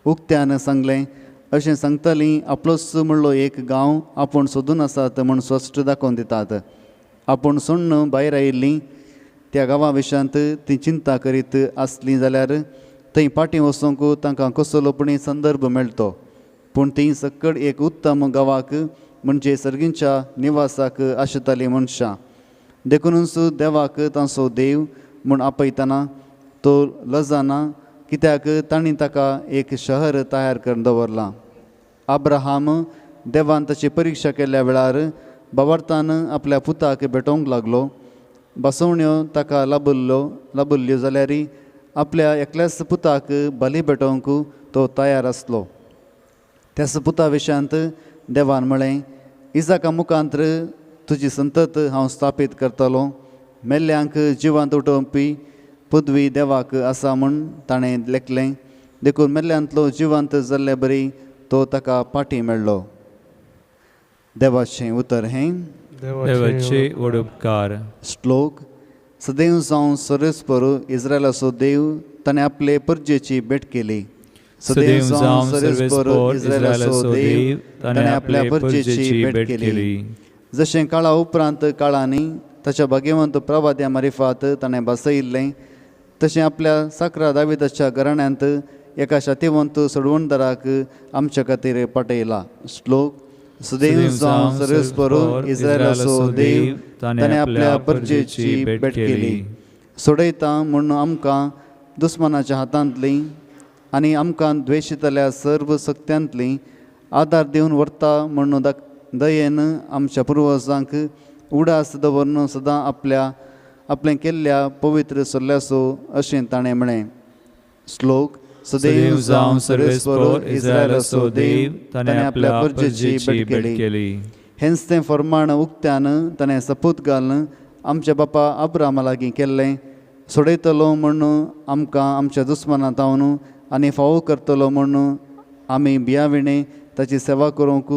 उक्त्यान सांगलें. अशें सांगतालीं आपलोच म्हणलो एक गांव आपूण सोदून आसात म्हूण स्पश्ट दाखोवन दितात. आपूण सोडून भायर आयिल्लीं त्या गांवा विशयांत ती चिंता करीत आसलीं जाल्यार थंय फाटीं वचूंक तांकां कसलो पुणी संदर्भ मेळटो. पूण तीं सकड एक उत्तम गांवाक म्हणजे सर्गींच्या निवासाक आशितालीं मनशां. देखुनूच देवाक तांचो देव म्हूण आपयतना तो लजना, कित्याक तांणी ताका एक शहर तयार करून दवरलां. अब्राहम देवान ताची परिक्षा केल्ल्या वेळार बावार्थान आपल्या पुताक भेटोवंक लागलो. बसवण्यो ताका लाबल्ल्यो जाल्यार आपल्या एकल्याच पुताक बली भेटोवंक तो तयार आसलो. त्याच पुता विशयांत देवान म्हळें, इजाका मुखांत्र तुजी संतत हांव स्थापीत करतलो. मेल्ल्यांक जिवांत उठोवपी पदवी देवाक आसा म्हूण ताणें लेखलें. देखून मेल्ल्यांतलो जिवांत जाल्ले बरी तो ताका पाटी मेळ्ळो. देवाचें उतर हें. देवाचे व्हड उपकार. श्लोक. सदैव जावं सर्वेस्पर इस्रायलाचो देव ताणें आपले परजेची भेट केली. सदैव जावं सर्वेस्पर इस्रायलाचो देव ताणें आपल्या परजेची भेट केली. जशें काळा उपरांत काळांनी ताच्या भाग्यवंत प्रवाद्या मारिफात ताणें बसयिल्लें तशें आपल्या साकरा दाविदाच्या घराण्यांत एका शातिवंत सोडवणदाराक आमच्या खातीर पाठयला. श्लोक. सदैव जावं सर्वेस्पर इस्रायलाचो देव ताणें आपल्या परजेची भेट केली. सोडयता म्हूण आमकां दुस्मानाच्या हातांतली आनी आमकां द्वेशितल्या सर्व सक्त्यांतली आदार दिवन व्हरता म्हूण दयेन आमच्या पुर्वजांक उडास दवरून सदां आपल्या आपलें केल्ल्या पवित्र सल्ल्याचो अशें ताणें म्हळें. श्लोक. सदैव जावं सर्वेस्पर इस्रायलाचो देव ताणें आपल्या परजेची भेट केली. हेंच तें फर्माण उक्त्यान ताणें सपूत घालून आमच्या बापा अब्रामा लागीं केल्लें. सोडयतलो म्हूण आमकां आमच्या दुस्माना तावन आनी फावो करतलो म्हूण आमी बियाविणे ताची सेवा करूंक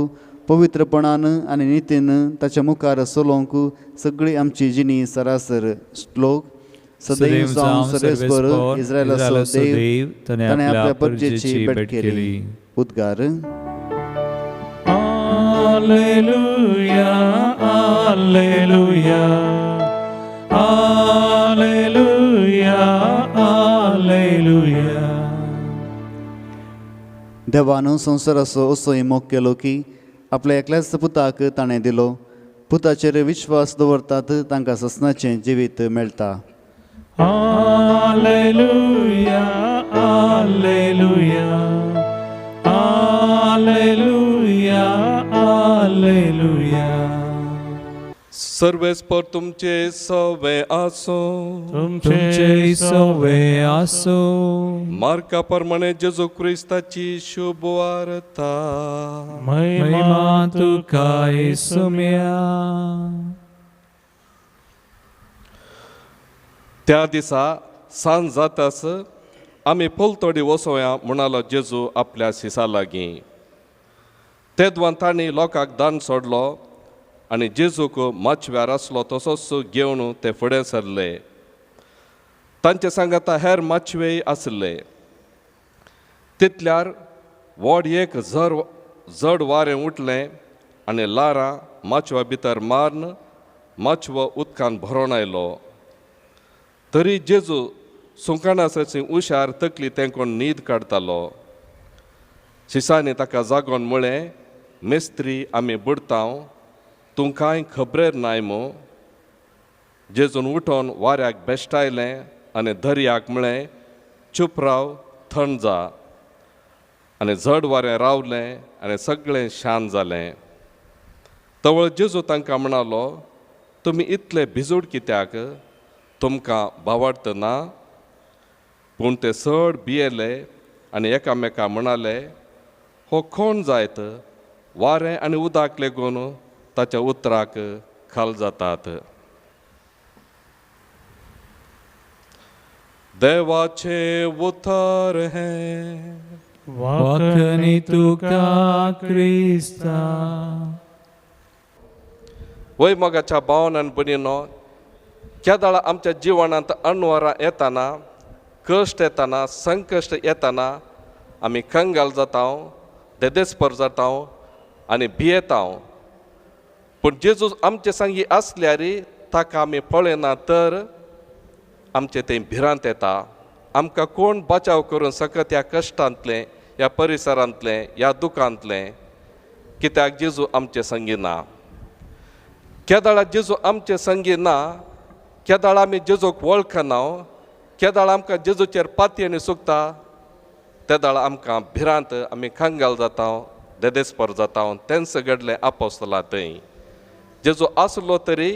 पवित्रपणान आनी नितीन ताच्या मुखार चलोवंक सगळी आमची जिणी सरासर. श्लोक. सदैव जावं सर्वेस्पर इस्रायलाचो देव ताणें आपल्या परजेची भेट केली. उद्गार. Alleluia, alleluia, alleluia, alleluia. देवान संवसाराचो असोय मोग केलो की आपल्या एकल्याच पुताक ताणें दिलो. पुताचेर विश्वास दवरतात तांकां ससनाचें जिवीत मेळटा. Alleluia, alleluia, alleluia, alleluia. सर्वेस्पर तुमचे सवे आसूं. तुमचे सवे आसूं. मार्का प्रमाणे जेजू क्रिस्ताची शुभ वार्ता. महिमा तुका येसुम्या. त्या दिसा सांज जाताच आमी पलतडी वसोया म्हणालो जेजू आपल्या शिसा लागीं. तेदवान तांणी लोकांक दान सोडलो आनी जेजूक माचव्यार आसलो तसोच घेवन ते फुडें सरले. तांचे सांगाता हेर माचवेय आसले. तितल्यार व्हड एक जड वारें उठलें आनी लारां माचवा भितर मारून माचवो उदकान भरोन आयलो. तरी जेजू सुंकणासाची उशार तकली तेंकोन न्हीद काडटालो. शिसांनी ताका जागोवन म्हळें, मेस्त्री आमी बुडतांव, तूं कांय खबरेर नाय मू? जेजून उठोन वाऱ्याक बेश्टायलें आनी दर्याक म्हळें, चूप राव, थंड जा. आनी जड वारें रावलें आनी सगळें शांत जालें. तवळ जेजू तांकां म्हणालो, तुमी इतले भिजूड कित्याक? तुमकां भावार्थ ना? पूण ते चड भियेले आनी एकामेका म्हणाले, हो कोण जायत? वारें आनी उदक लेगून ताच्या उतराक खाल जातात. देवाचें उतर हें. वाखणी तुका क्रिस्ता. वय मोगाच्या भावान आनी भयणीनो, केदाळा आमच्या जिवनांत अणवरां येताना, कश्ट येताना, संकश्ट येताना आमी कंगाल जाता, देदेस्पर जाता आनी भियेता. पूण जेजू आमचे सांगी आसल्यार ताका आमी पळयना तर आमचे थंय भिरांत येता. आमकां कोण बचाव करूंक शकत ह्या कश्टांतलें, ह्या परिसरांतलें, ह्या दुखांतलें? कित्याक जेजू आमचे संगी ना. केदाळा जेजू आमचे संगी ना, केदाळा आमी जेजूक वळखना, केदाळा आमकां जेजूचेर पातयेन सुकता, तेदाळा आमकां भिरांत, आमी कंगाल जाता, देदेस्पर जाता. तेंच घडलें आपोस्तला थंय. जेजू आसलो तरी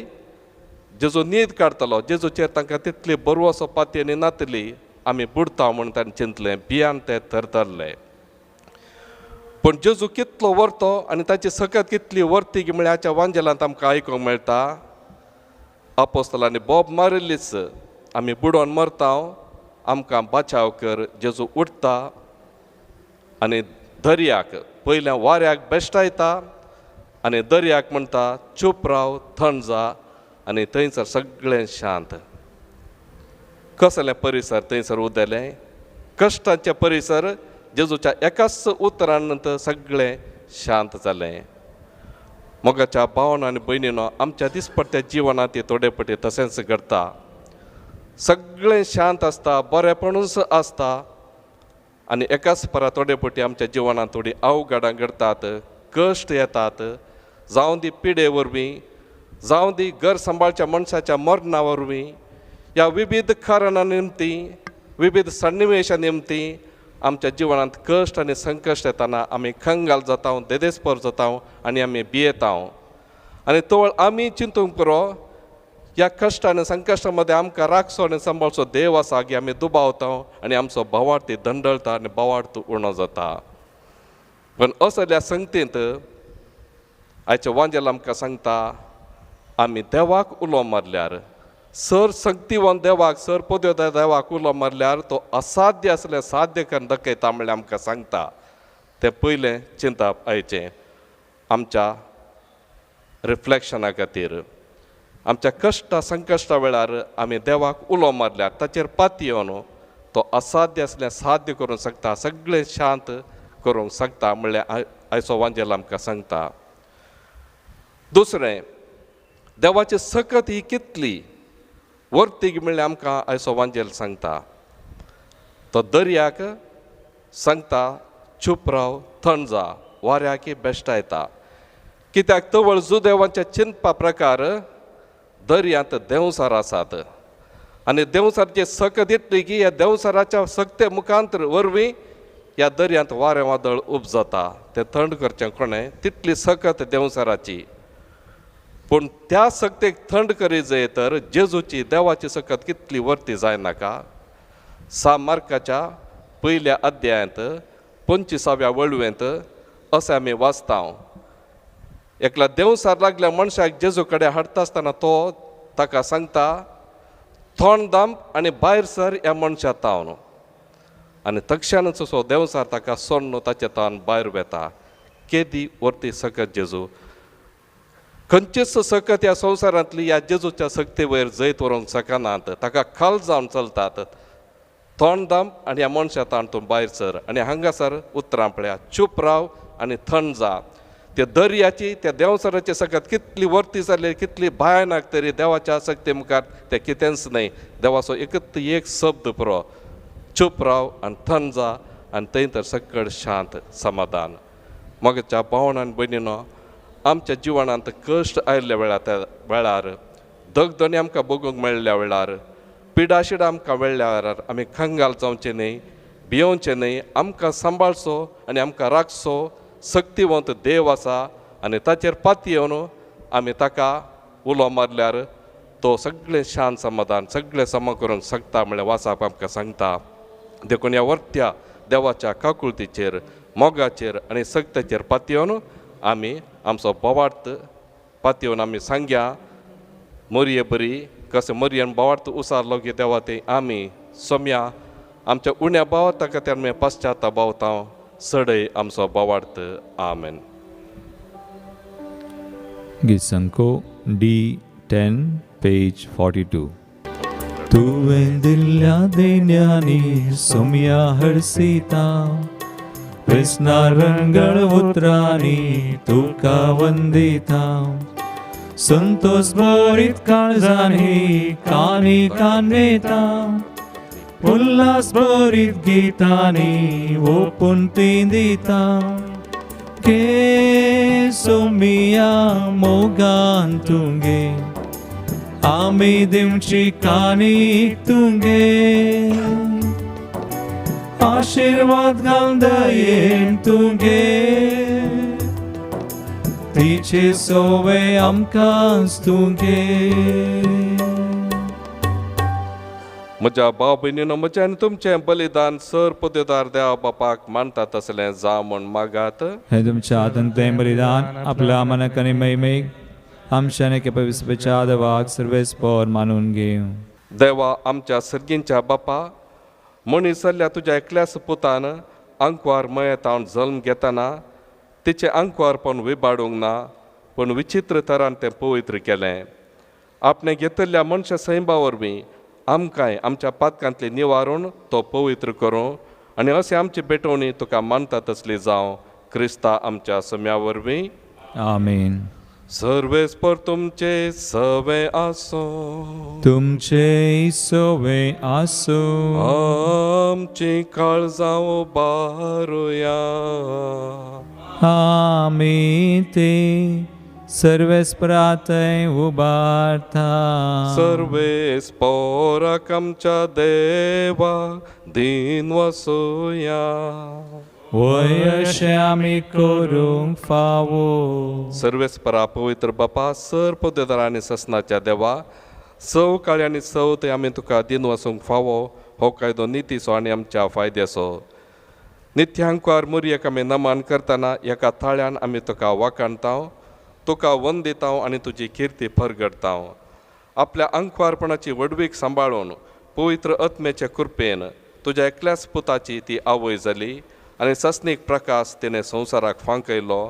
जेजू न्हीद काडटलो, जेजूचेर तांकां तितली बरवसो पातयेन नातली, आमी बुडता म्हूण ताणें चिंतलें, भियान ते थरथरले. पूण जेजू कितलो व्हरतो आनी ताची सकत कितली व्हरती म्हळ्याच्या वांजेलांत आमकां आयकूंक मेळटा. आपोस्तलांनी बोब मारिल्लीच, आमी बुडोवन मरता, आमकां बचाव कर. जेजू उठता आनी दर्याक पयल्या वाऱ्याक बेश्टायता आनी दर्याक म्हणटा, चूप राव, थंड जा. आनी थंयसर सगळें शांत. कसलें परिसर थंयसर उदेलें? कश्टांचें परिसर. जेजूच्या एकाच उतरान सगळें शांत जालें. मोगाच्या भावान आनी भयणीनो, आमच्या दिसपट्ट्या जिवनांत ते थोडे पटी तशेंच घडटा. सगळें शांत आसता, बरेपणूच आसता आनी एकाच परा थोडे पटी आमच्या जिवनांत थोडी अवघडां घडटात, कश्ट येतात, जावं दी पिडे वरवीं, जावं दी घर सांबाळच्या मनशाच्या मरणा वरवीं, ह्या विविध कारणां निमती, विविध सन्निवेशा निमती आमच्या जिवनांत कश्ट आनी संकश्ट येताना आमी कंगाल जाता, देदेस्पर जाता आनी आमी भियेता. आनी तवळ आमी चिंतूंक पुरो, ह्या कश्ट आनी संकश्टा मदें आमकां राखचो आनी सांबाळचो देव आसा की आमी दुबावता आनी आमचो भावार्थ दंडळटा आनी भावार्थ उणो जाता. पूण असल्या संगतींत आयचें वांजेल आमकां सांगता, आमी देवाक उलो मारल्यार, सर शक्तिवान देवाक, सर पदव्या देवाक उलो मारल्यार तो असाध्य आसलें साध्य करून दाखयता म्हणल्यार आमकां सांगता. तें पयलें चिंतप आयचें आमच्या रिफ्लेक्शना खातीर. आमच्या कश्टा संकश्टा वेळार आमी देवाक उलो मारल्यार, ताचेर पातयेवन तो असाध्य आसलें साध्य करूंक शकता, सगळें शांत करूंक शकता म्हणल्यार आयचो वांजेल आमकां सांगता. दुसरें, देवाची सकत ही कितली वर्तीक म्हणल्यार आमकां आयचो वांजेल सांगता. तो दर्याक सांगता, चूप राव, थंड जा, वाऱ्याक बेश्टायता. कित्याक तवळ जुदेवांच्या चिंतपा प्रकार दर्यांत देंवसार आसात आनी देंवसारची सकत इतली की ह्या देंवसाराच्या सक्ते मुखांत वरवीं ह्या दर्यांत वारें वादळ उपजता. तें थंड करचें कोणें? तितली सकत देंवसाराची. पूण त्या सक्तेक थंड करी जाय तर जेजूची, देवाची सकत कितली वर्ती जायनाका. सा मार्काच्या पयल्या अध्यायांत 25व्या वळवेंत अशें आमी वाचता. एकल्या देंवसार लागल्या मनशाक जेजू कडेन हाडटा आसतना तो ताका सांगता, थोंड दांब आनी भायर सर ह्या मनशा तावन. आनी तक्षानच असो देंवचार ताका सोडून ताचे तावन भायर वेता. केदी वर्ती सकत जेजू, खंयचीच सकत ह्या संवसारांतली ह्या जेजूच्या सक्ते वयर जैत व्हरूंक शकनात, ताका खाल जावन चलतात. थोंड दांब आनी ह्या मनशा तावन तूं भायर सर. आनी हांगासर उतरां पळया, चूप राव आनी थंड जा. त्या दर्याची त्या देंवचाराची सकत कितली वर्ती जाली, कितली भयानक, तरी देवाच्या सक्ते मुखार तें कितेंच न्हय. देवाचो एकत एक शब्द पुरो, चूप राव आनी थंड जा, आनी थंय तर सकळ शांत समाधान. मगच्या भावण आनी भयणीनो, आमच्या जिवनांत कश्ट आयिल्ल्या वेळार, दगदणी आमकां भोगूंक मेळ्ळ्या वेळार, पिडाशिडां आमकां मेळ्ळ्या वेळार आमी कंगाल जावचें न्हय, भियोवचें न्हय. आमकां सांबाळचो आनी आमकां राखचो सक्तिवंत देव आसा आनी ताचेर पातयेवन आमी ताका उलो मारल्यार तो सगळें शांत समाधान सगळें समा करूंक शकता म्हळ्यार वाचाप आमकां सांगता. देखून ह्या वर्त्या देवाच्या काकुळतीचेर, मोगाचेर आनी सक्ताचेर पातयेवन आमी आमचो बोवार्थ पातयेवन आमी सांग्या मोरये बरी कशें मोरयेन बोवार्थ उसारलो की देवा ते आमी सोम्या आमच्या उण्या भावार्था खातीर आमी पश्चाताप भावता, सडय आमचो बोवार्थ. आमेन. गीत D 10 page 42. तुवें दिल्ल्या देण्यांनी सोम्या हरसिता, कृष्णा रंगळ उतरांनी तुका वंदिता, संतोष भरीत काळजांनी कानी कानवेता, उल्हास भरीत गीतांनी ओपून ती दिता, के सोमिया मोगान तुंगे आमी दिवची कानी तुंगे, आशीर्वाद घाल दयेन तुगे, तिचे सोवे आमकां तुगे. म्हज्या भाव भयणीनो, म्हजें आनी तुमचें बलिदान सर पदेदार देवा बापाक मानता तसलें जावं म्हूण मागात. हें तुमच्या हातांतलें बलिदान आपल्या मनाक आनी महिमेक आमच्या आनी पवित्रच्या देवाक सर्वेस्पर मानून घेवं. देवा आमच्या सर्गींच्या बापा, मनीस जाल्ल्या तुज्या एकल्याच पुतान आंकवार मयेतावन जल्म घेतना तिचें आंकवारपण विबाडूंक ना, पूण विचित्र तरान तें पवित्र केलें. आपणें घेतिल्ल्या मनशा सैंबा वरवीं आमकांय आमच्या पातकांतली निवारून तो पवित्र करूं आनी अशें आमची भेटवणी तुका मानता तसली जावं, क्रिस्ता आमच्या सम्या वरवीं. आमेन. सर्वेस्पर तुमचे सवे आसूं, तुमचे सवे आसूं. आमची काळजां उबारुया, आमी ती सर्वेस्परातय उबारता. सर्वेस्पराक आमच्या देवा दीन वसुया, वय अशें आमी करूंक फावो. सर्वेस्परा पवित्र बापा, सर पदेदार आनी ससनाच्या देवा, सव काळी आनी सव थंय आमी तुका दीन वसूंक फावो हो कायदो नितीचो आनी आमच्या फायद्याचो. नित्यांकवार मोरयेक आमी नमन करतना एका थाळ्यान आमी तुका वाखाणता, तुका वंदिता आनी तुजी किर्ती परगडता. आपल्या आंकवारपणाची व्हडवीक सांबाळून पवित्र आत्म्याचे कृपेन तुज्या एकल्याच पुताची ती आवय जाली आनी ससनीक प्रकाश तिणें संवसाराक फांकयलो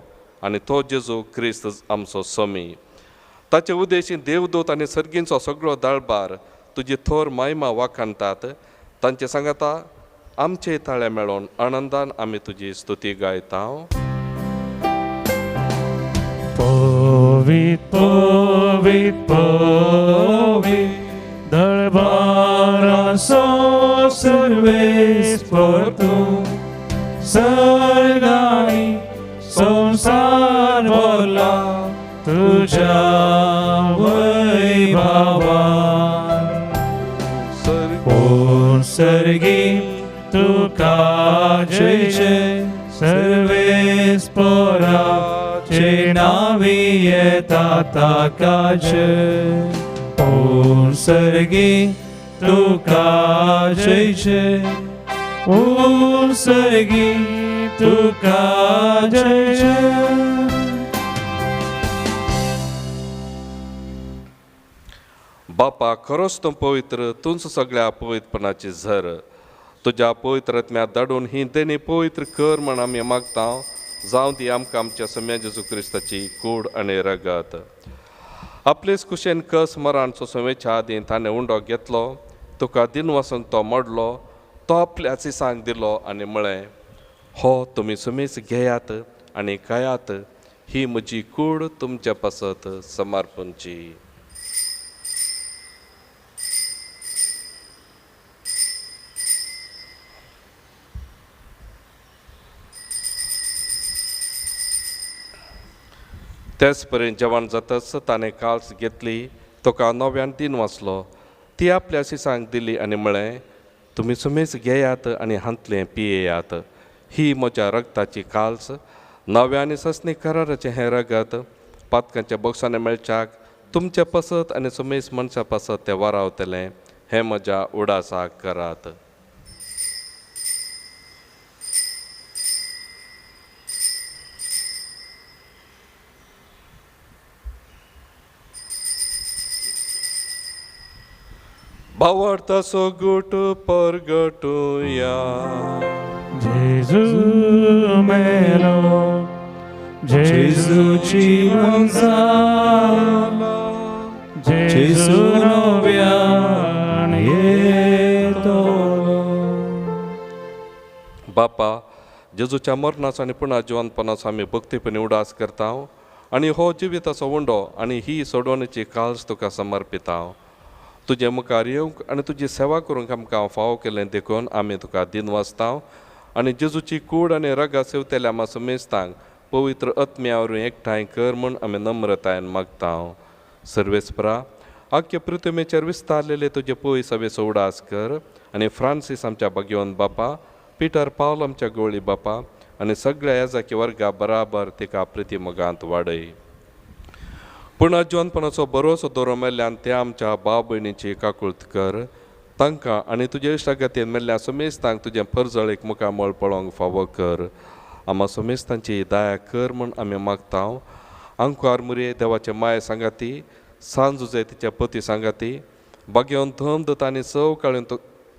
आनी तो जेजू क्रिस्त आमचो स्वामी. ताचे उद्देशी देवदूत आनी सर्गींचो सगळो दळबार तुजी थोर महिमा वाखाणतात. तांचे सांगाता आमचे ताळे मेळोवन आनंदान आमी तुजी स्तुती गायता. पवित पवित पवित दरबाराचो सर्वेस्पर तूं, सर्गांनी संवसार भरला तुज्या वैभवान. कोण सर्गी तुका जय जय, सर्वेस्पराचे नावी येता ताका जय. कोण सर्गी तुका जय जय, कोण सर्गी तुका जय जय. बापा खरोच तूं पवित्र, तूंच सगळ्या पवित्रपणाची झर। तुज्या पवित्र आत्म्या धाडून ही देणी पवित्र कर म्हण आमी मागता। जावं ती आमकां आमच्या सम्या जेजू क्रिस्ताची कूड आनी रगत। आपलेच कुशेन कस मरान सोसोवेच्या आदीं ताणें उंडो घेतलो, तुका दिनवासूंक तो मोडलो, तो आपल्या सिसांक दिलो आनी म्हळें, हो तुमी सुमीस घेयात आनी खायात, ही म्हजी कूड तुमच्या पासत समर्पणची। त्याच परेन जेवण जातच ताणें काल्स घेतली, तुका नव्यान दिन वाचलो, ती आपल्या सिसांक दिली आनी म्हळें, तुमी सुमेज घेयात आनी हांतलें पियेयात, ही म्हज्या रगताची काल्स, नव्या आनी ससनी कराराचें हें रगत पातकांच्या बोक्सांनी मेळच्याक तुमच्या पासत आनी सुमेज मनशा पासत तें वारावतलें, हें म्हज्या उडासाक करात। भावार्थाचो गुट परगटुया। जेजू मेलो, जेजू जिवन जाला, जेजू नव्यान येतलो। बापा, जेजूच्या मरणाचो आनी पुनः जिवनपणाचो आमी भक्तीपणी उडास करता आनी हो जिविताचो उंडो आनी ही सोडवणेची काल्स तुका समर्पिता। तुजे मुखार येवंक आनी तुजी सेवा करूंक आमकां फावो केलें देखून आमी तुका दिनवासता आनी जेजूची कूड आनी रगा सेवतेल्या आमा सुमेस्तांक पवित्र आत्म्या वरवीं एकठांय कर म्हूण आमी नम्रतायेन मागता। सर्वेस्परा, आख्खे पृथ्वीचेर विस्तारलेले तुजे पय सभेचो उडास कर आनी फ्रांसीस आमच्या भाग्यवंत बापा, पिटर पावल आमच्या गोळी बापा आनी सगळ्या याजाकी वर्गा बराबर तिका प्रिती मोगांत वाडय। पूण जिवनपणाचो बरोसो दोरो मेल्ल्यान ते आमच्या भाव भयणीची काकूळत कर, तांकां आनी तुजे इश्टागतीन मेल्ल्या सुमेस्तांक तुजें परजळीक मुखामळ पळोवंक फावो कर। आमा सुमेस्तांची दया कर म्हूण आमी मागता। आंकवार मुरये देवाचे माये सांगाती, सांजुजे तिच्या पती सांगाती, बागेवन धम दत आनी सव काळून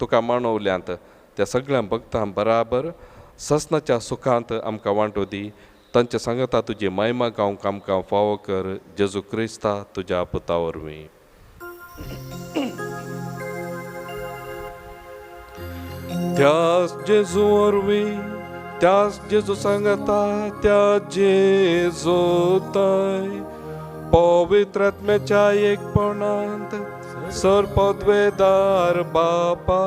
तुका मानवल्यांत त्या सगळ्या भक्तां बराबर ससनाच्या सुखांत आमकां वांटो दी। तांच्या सांगता तुजी महिमा गावंक आमकां फावो कर, जेजू क्रिस्ता तुज्या पुता वरवीं। त्याच जेजू वरवीं, त्याच जेजू सांगता, त्या जेजू ताय पवित्र आत्म्याच्या एकपणांत सर पदवेदार बापा,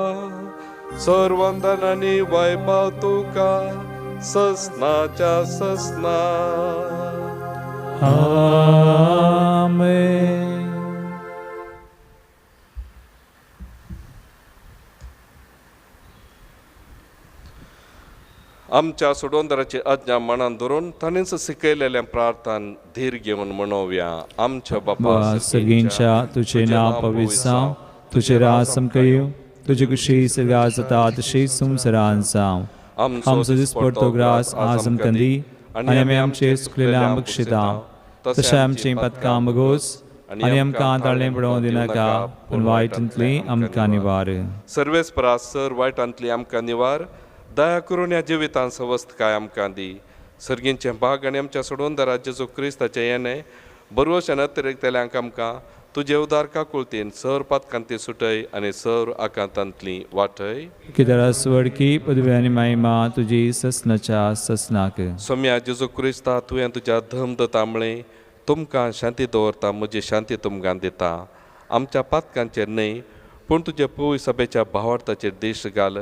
सर वंदन आनी वैभव तुका ससनाच्या ससना। आमेन। आमच्या सोडवंदराची आज्ञा मनान धरून ताणेंच शिकयलेल्या प्रार्थन धीर घेवन म्हणोवया। आमच्या बापा सर्गींच्या, तुझे नांव पवित्र जावं, तुझें राज आमकां येवं, तुजी खुशी सर्गार जाता तशी संवसारांत जावं। आमचो दिसपडतो ग्रास आज आमकां दी आनी आमी आमचे चुकलेल्या बक्षिता तशें आमचीं पदकां बगोस आनी आमकां ताळें पडोवंक दिनाका, पूण वायटांतली आमकां निवार। सर्वेस्परा सर वायटांतली आमकां निवार, दया करून ह्या जिवितांत सवस्तकाय आमकां दी। सर्गींचें भाग आनी आमच्या सोडवंदरा जेजू क्रिस्ताचें येणें बरवशान अतिरिक्तल्यांक आमकां तुजे उदार काकुळतीन सर पातकांती सुटय आनी सर आकांतांतली वाटय। कित्याक स्वर्गी पदवी आनी महिमा तुजी ससनाच्या ससनाक। सोम्या जेजू क्रिस्ता, तुवें तुज्या धम दता म्हळें, तुमकां शांती दवरता, म्हजी शांती तुमकां दिता। आमच्या पातकांचेर न्हय पूण तुजे पवित्र सभेच्या भावार्थाचेर दिश्ट घाल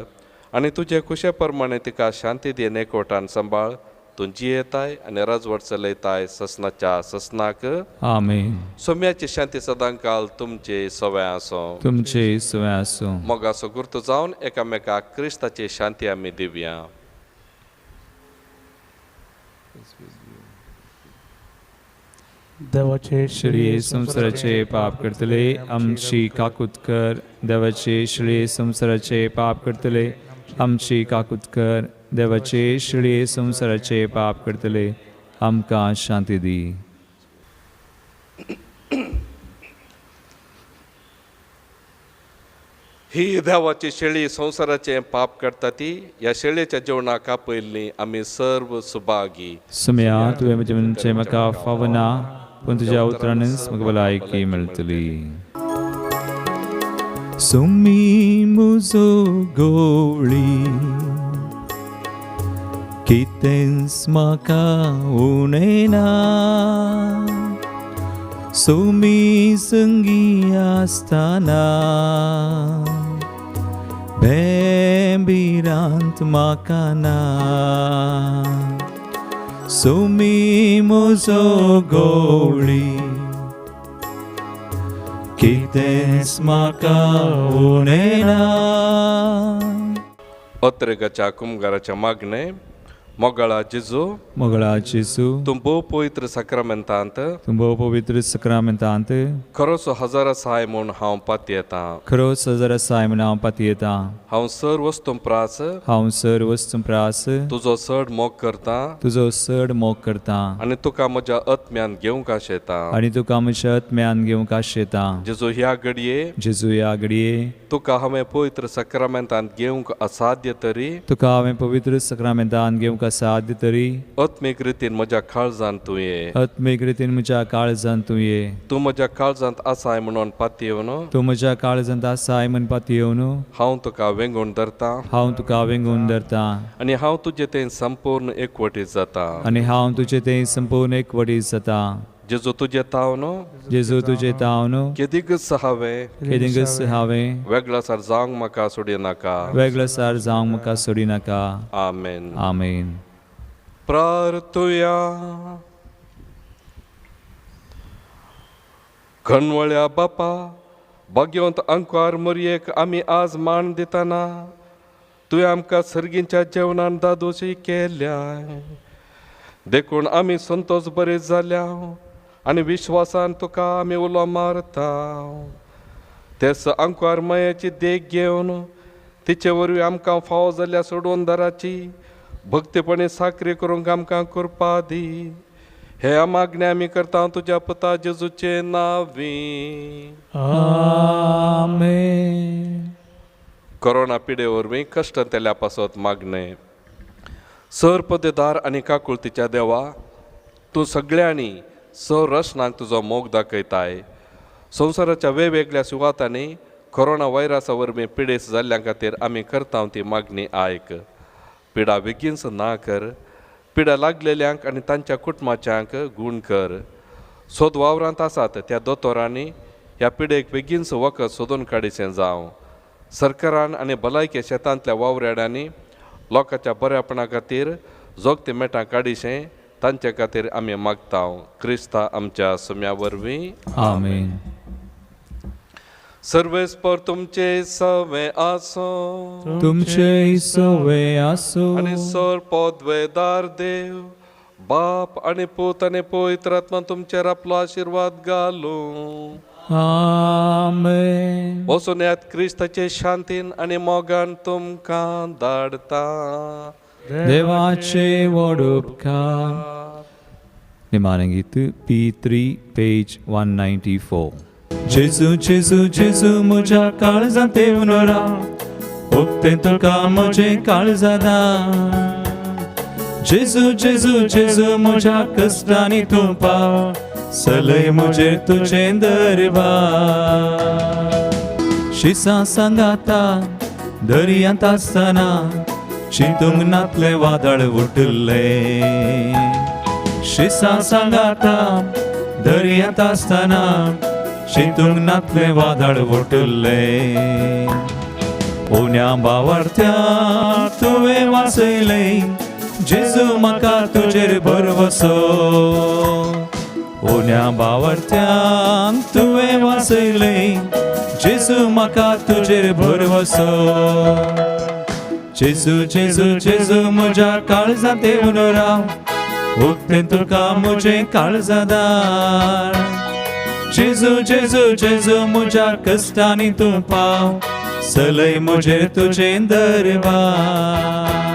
आनी तुजे खुशे प्रमाणे तिका शांती दी एकवटान सांबाळ। तूं जियेताय आनी राजवट चलयताय ससनाच्या ससनाक। आमेन। सोम्याची शांती सदांकाल तुमचे सवय आसूं, तुमचे सवय आसूं। मोगाचो गुर्त जावन एकामेकाक क्रिस्ताची शांती आमी दिवया। देवाचे श्री संवसाराचे पाप करतले आमची काकूत कर, देवाचे श्री संवसाराचे पाप करतले आमची काकूत कर, देवाचे श्री संवसाराचे पाप करतले आमकां शांती दी। ही देवाची शेळी संवसाराचें पाप काडटा ती ह्या शेळयेच्या जेवणाक आपयल्ली आमी सर्व सुभागी. सुम्या तुवें म्हजें म्हणचें म्हाका फावना, पूण तुज्या उतरानच म्हाका भलायकी मेळटली. सुमी मुजो गोवळी कितेंच म्हाका उणें ना, सुमी संगी आसतना भेंभिरांत म्हाका ना. सुमी मुजो गोवळी कितेंच म्हाका उणें ना. अत्रेगाच्या कुमगाराच्या मागणें. मोगाळा जेजू, मोगळा जेजू, तूं भोव पवित्र साक्रामेंतांत, तूं भोव पवित्र साक्रामेंतांत खरोच हजार आसाय म्हूण हांव पातयेतां, खरोच हजार आसाय म्हूण हांव पातयेतां. हांव सर वस्तूं प्रास, हांव सर वस्तूं प्रास तुजो चड मोग करतां, तुजो चड मोग करतां आनी तुका म्हज्या आत्म्यान घेवंक आशेतां, आनी तुका म्हज्या आत्म्यान घेवंक आशेतां. जेजू ह्या घडये, जेजू ह्या घडये तुका हांवें पवित्र साक्रामेंतांत घेवंक असाध्य तरी, तुका हांवें पवित्र साक्रामेंतांत घेवंक असाध्य तरी आत्मीक रितीन म्हज्या काळजांत तूं ये, आत्मीक रितीन म्हज्या काळजांत तूं ये. तूं म्हज्या काळजांत आसाय म्हणून पातयेवन, तूं म्हज्या काळजांत आसाय म्हूण पातयेवन हांव तुका वेंगून धरतां, हांव तुका वेंगून धरतां आनी हांव तुजे थंय संपूर्ण एकवटीत जाता, आनी हांव तुजे थंय संपूर्ण एकवटीत जाता. जेजू तुजे तावन, जेजू तुजे तावन केदीकच हांवें, केदीकच हांवें वेगळासार जावंक म्हाका सोडिनाका, वेगळासार जावंक म्हाका सोडिनाका. आमेन. आमेन. प्रार्थुया. खणवळ्या बापा, भाग्यवंत अंकवार मोरयेक आमी आज मान दितना तुवें आमकां सर्गींच्या जेवणान दादोशी केल्या, देखून आमी संतोष बरे जाल्या आनी विश्वासान तुका आमी उलो मारता. तेच अंकवार मायेची देख घेवन तिचे वरवीं आमकां फावो जाल्ल्या सोडून दाराची भक्तीपणी साकरी करूंक आमकां कृपा दी. हे मागणे आमी करता तुज्या पुता जेजूचे नांवी. आमेन. कोरोना पिडे वरवीं कश्टांतल्या पासत मागणे. सर पदेदार आनी काकुळतीच्या देवा, तूं सगळ्यांनी सर रचनांक तुजो मोग दाखयताय. संवसाराच्या वेगवेगळ्या सुवातांनी कोरोना व्हायरसा वरवीं पिडेस्त जाल्ल्या खातीर आमी करता ती मागणी आयक. पिडा बेगीनच ना कर, पिडा लागलेल्यांक आनी तांच्या कुटुंबाच्यांक गूण कर. सोद वावरांत आसात त्या दोतोरांनी ह्या पिडेक बेगीनच वखद सोदून काडीचें जावं. सरकारान आनी भलायकी शेतांतल्या वावराड्यांनी लोकांच्या बऱ्यापणा खातीर जोगती मेटां काडीशें तांचे खातीर आमी मागता. क्रिस्ता आमच्या सुम्या वरवीं. आमेन. सर्वेस्पर तुमचे सवे आसो, तुमचे सवे आसो आनी सर पदवेदार देव बाप आनी पूत आनी पवित्र आत्मा तुमचेर आपलो आशिर्वाद घालूं. आमेन. वचून येयात क्रिस्ताचे शांतीन आनी मोगान तुमकां धाडटा. देवाचे व्हड उपकार. निमाणें गीत P3 page 194. जेजू जेजू जेजू म्हज्या काळजांत येवन राव, उक्तें तुका म्हजें काळजादार. जेजू जेजू जेजू म्हज्या कश्टांनी तूं पाव, सलय म्हजेर तुजें दरबार. शिसां सांगाता दर्यांत आसतना चिंतूंक नातलें वादळ उठलें. शिसां सांगाता दर्यांत आसतना चिंतूंक नातलें वादळ उठलें. उण्या बावरत्या तुवें वाचयलें, जेजू म्हाका तुजेर भरवसो. उण्या बावरत्यांक तुवें वाचयलें, जेजू म्हाका तुजेर भरवसो. जेजू जेजू जेजू म्हज्या काळजांत येवन राव, उक्तें तुका म्हजें काळजादार. जेजू जेजू जेजू म्हज्या कश्टांनी तूं पाव, सलय म्हजेर तुजें दरबार.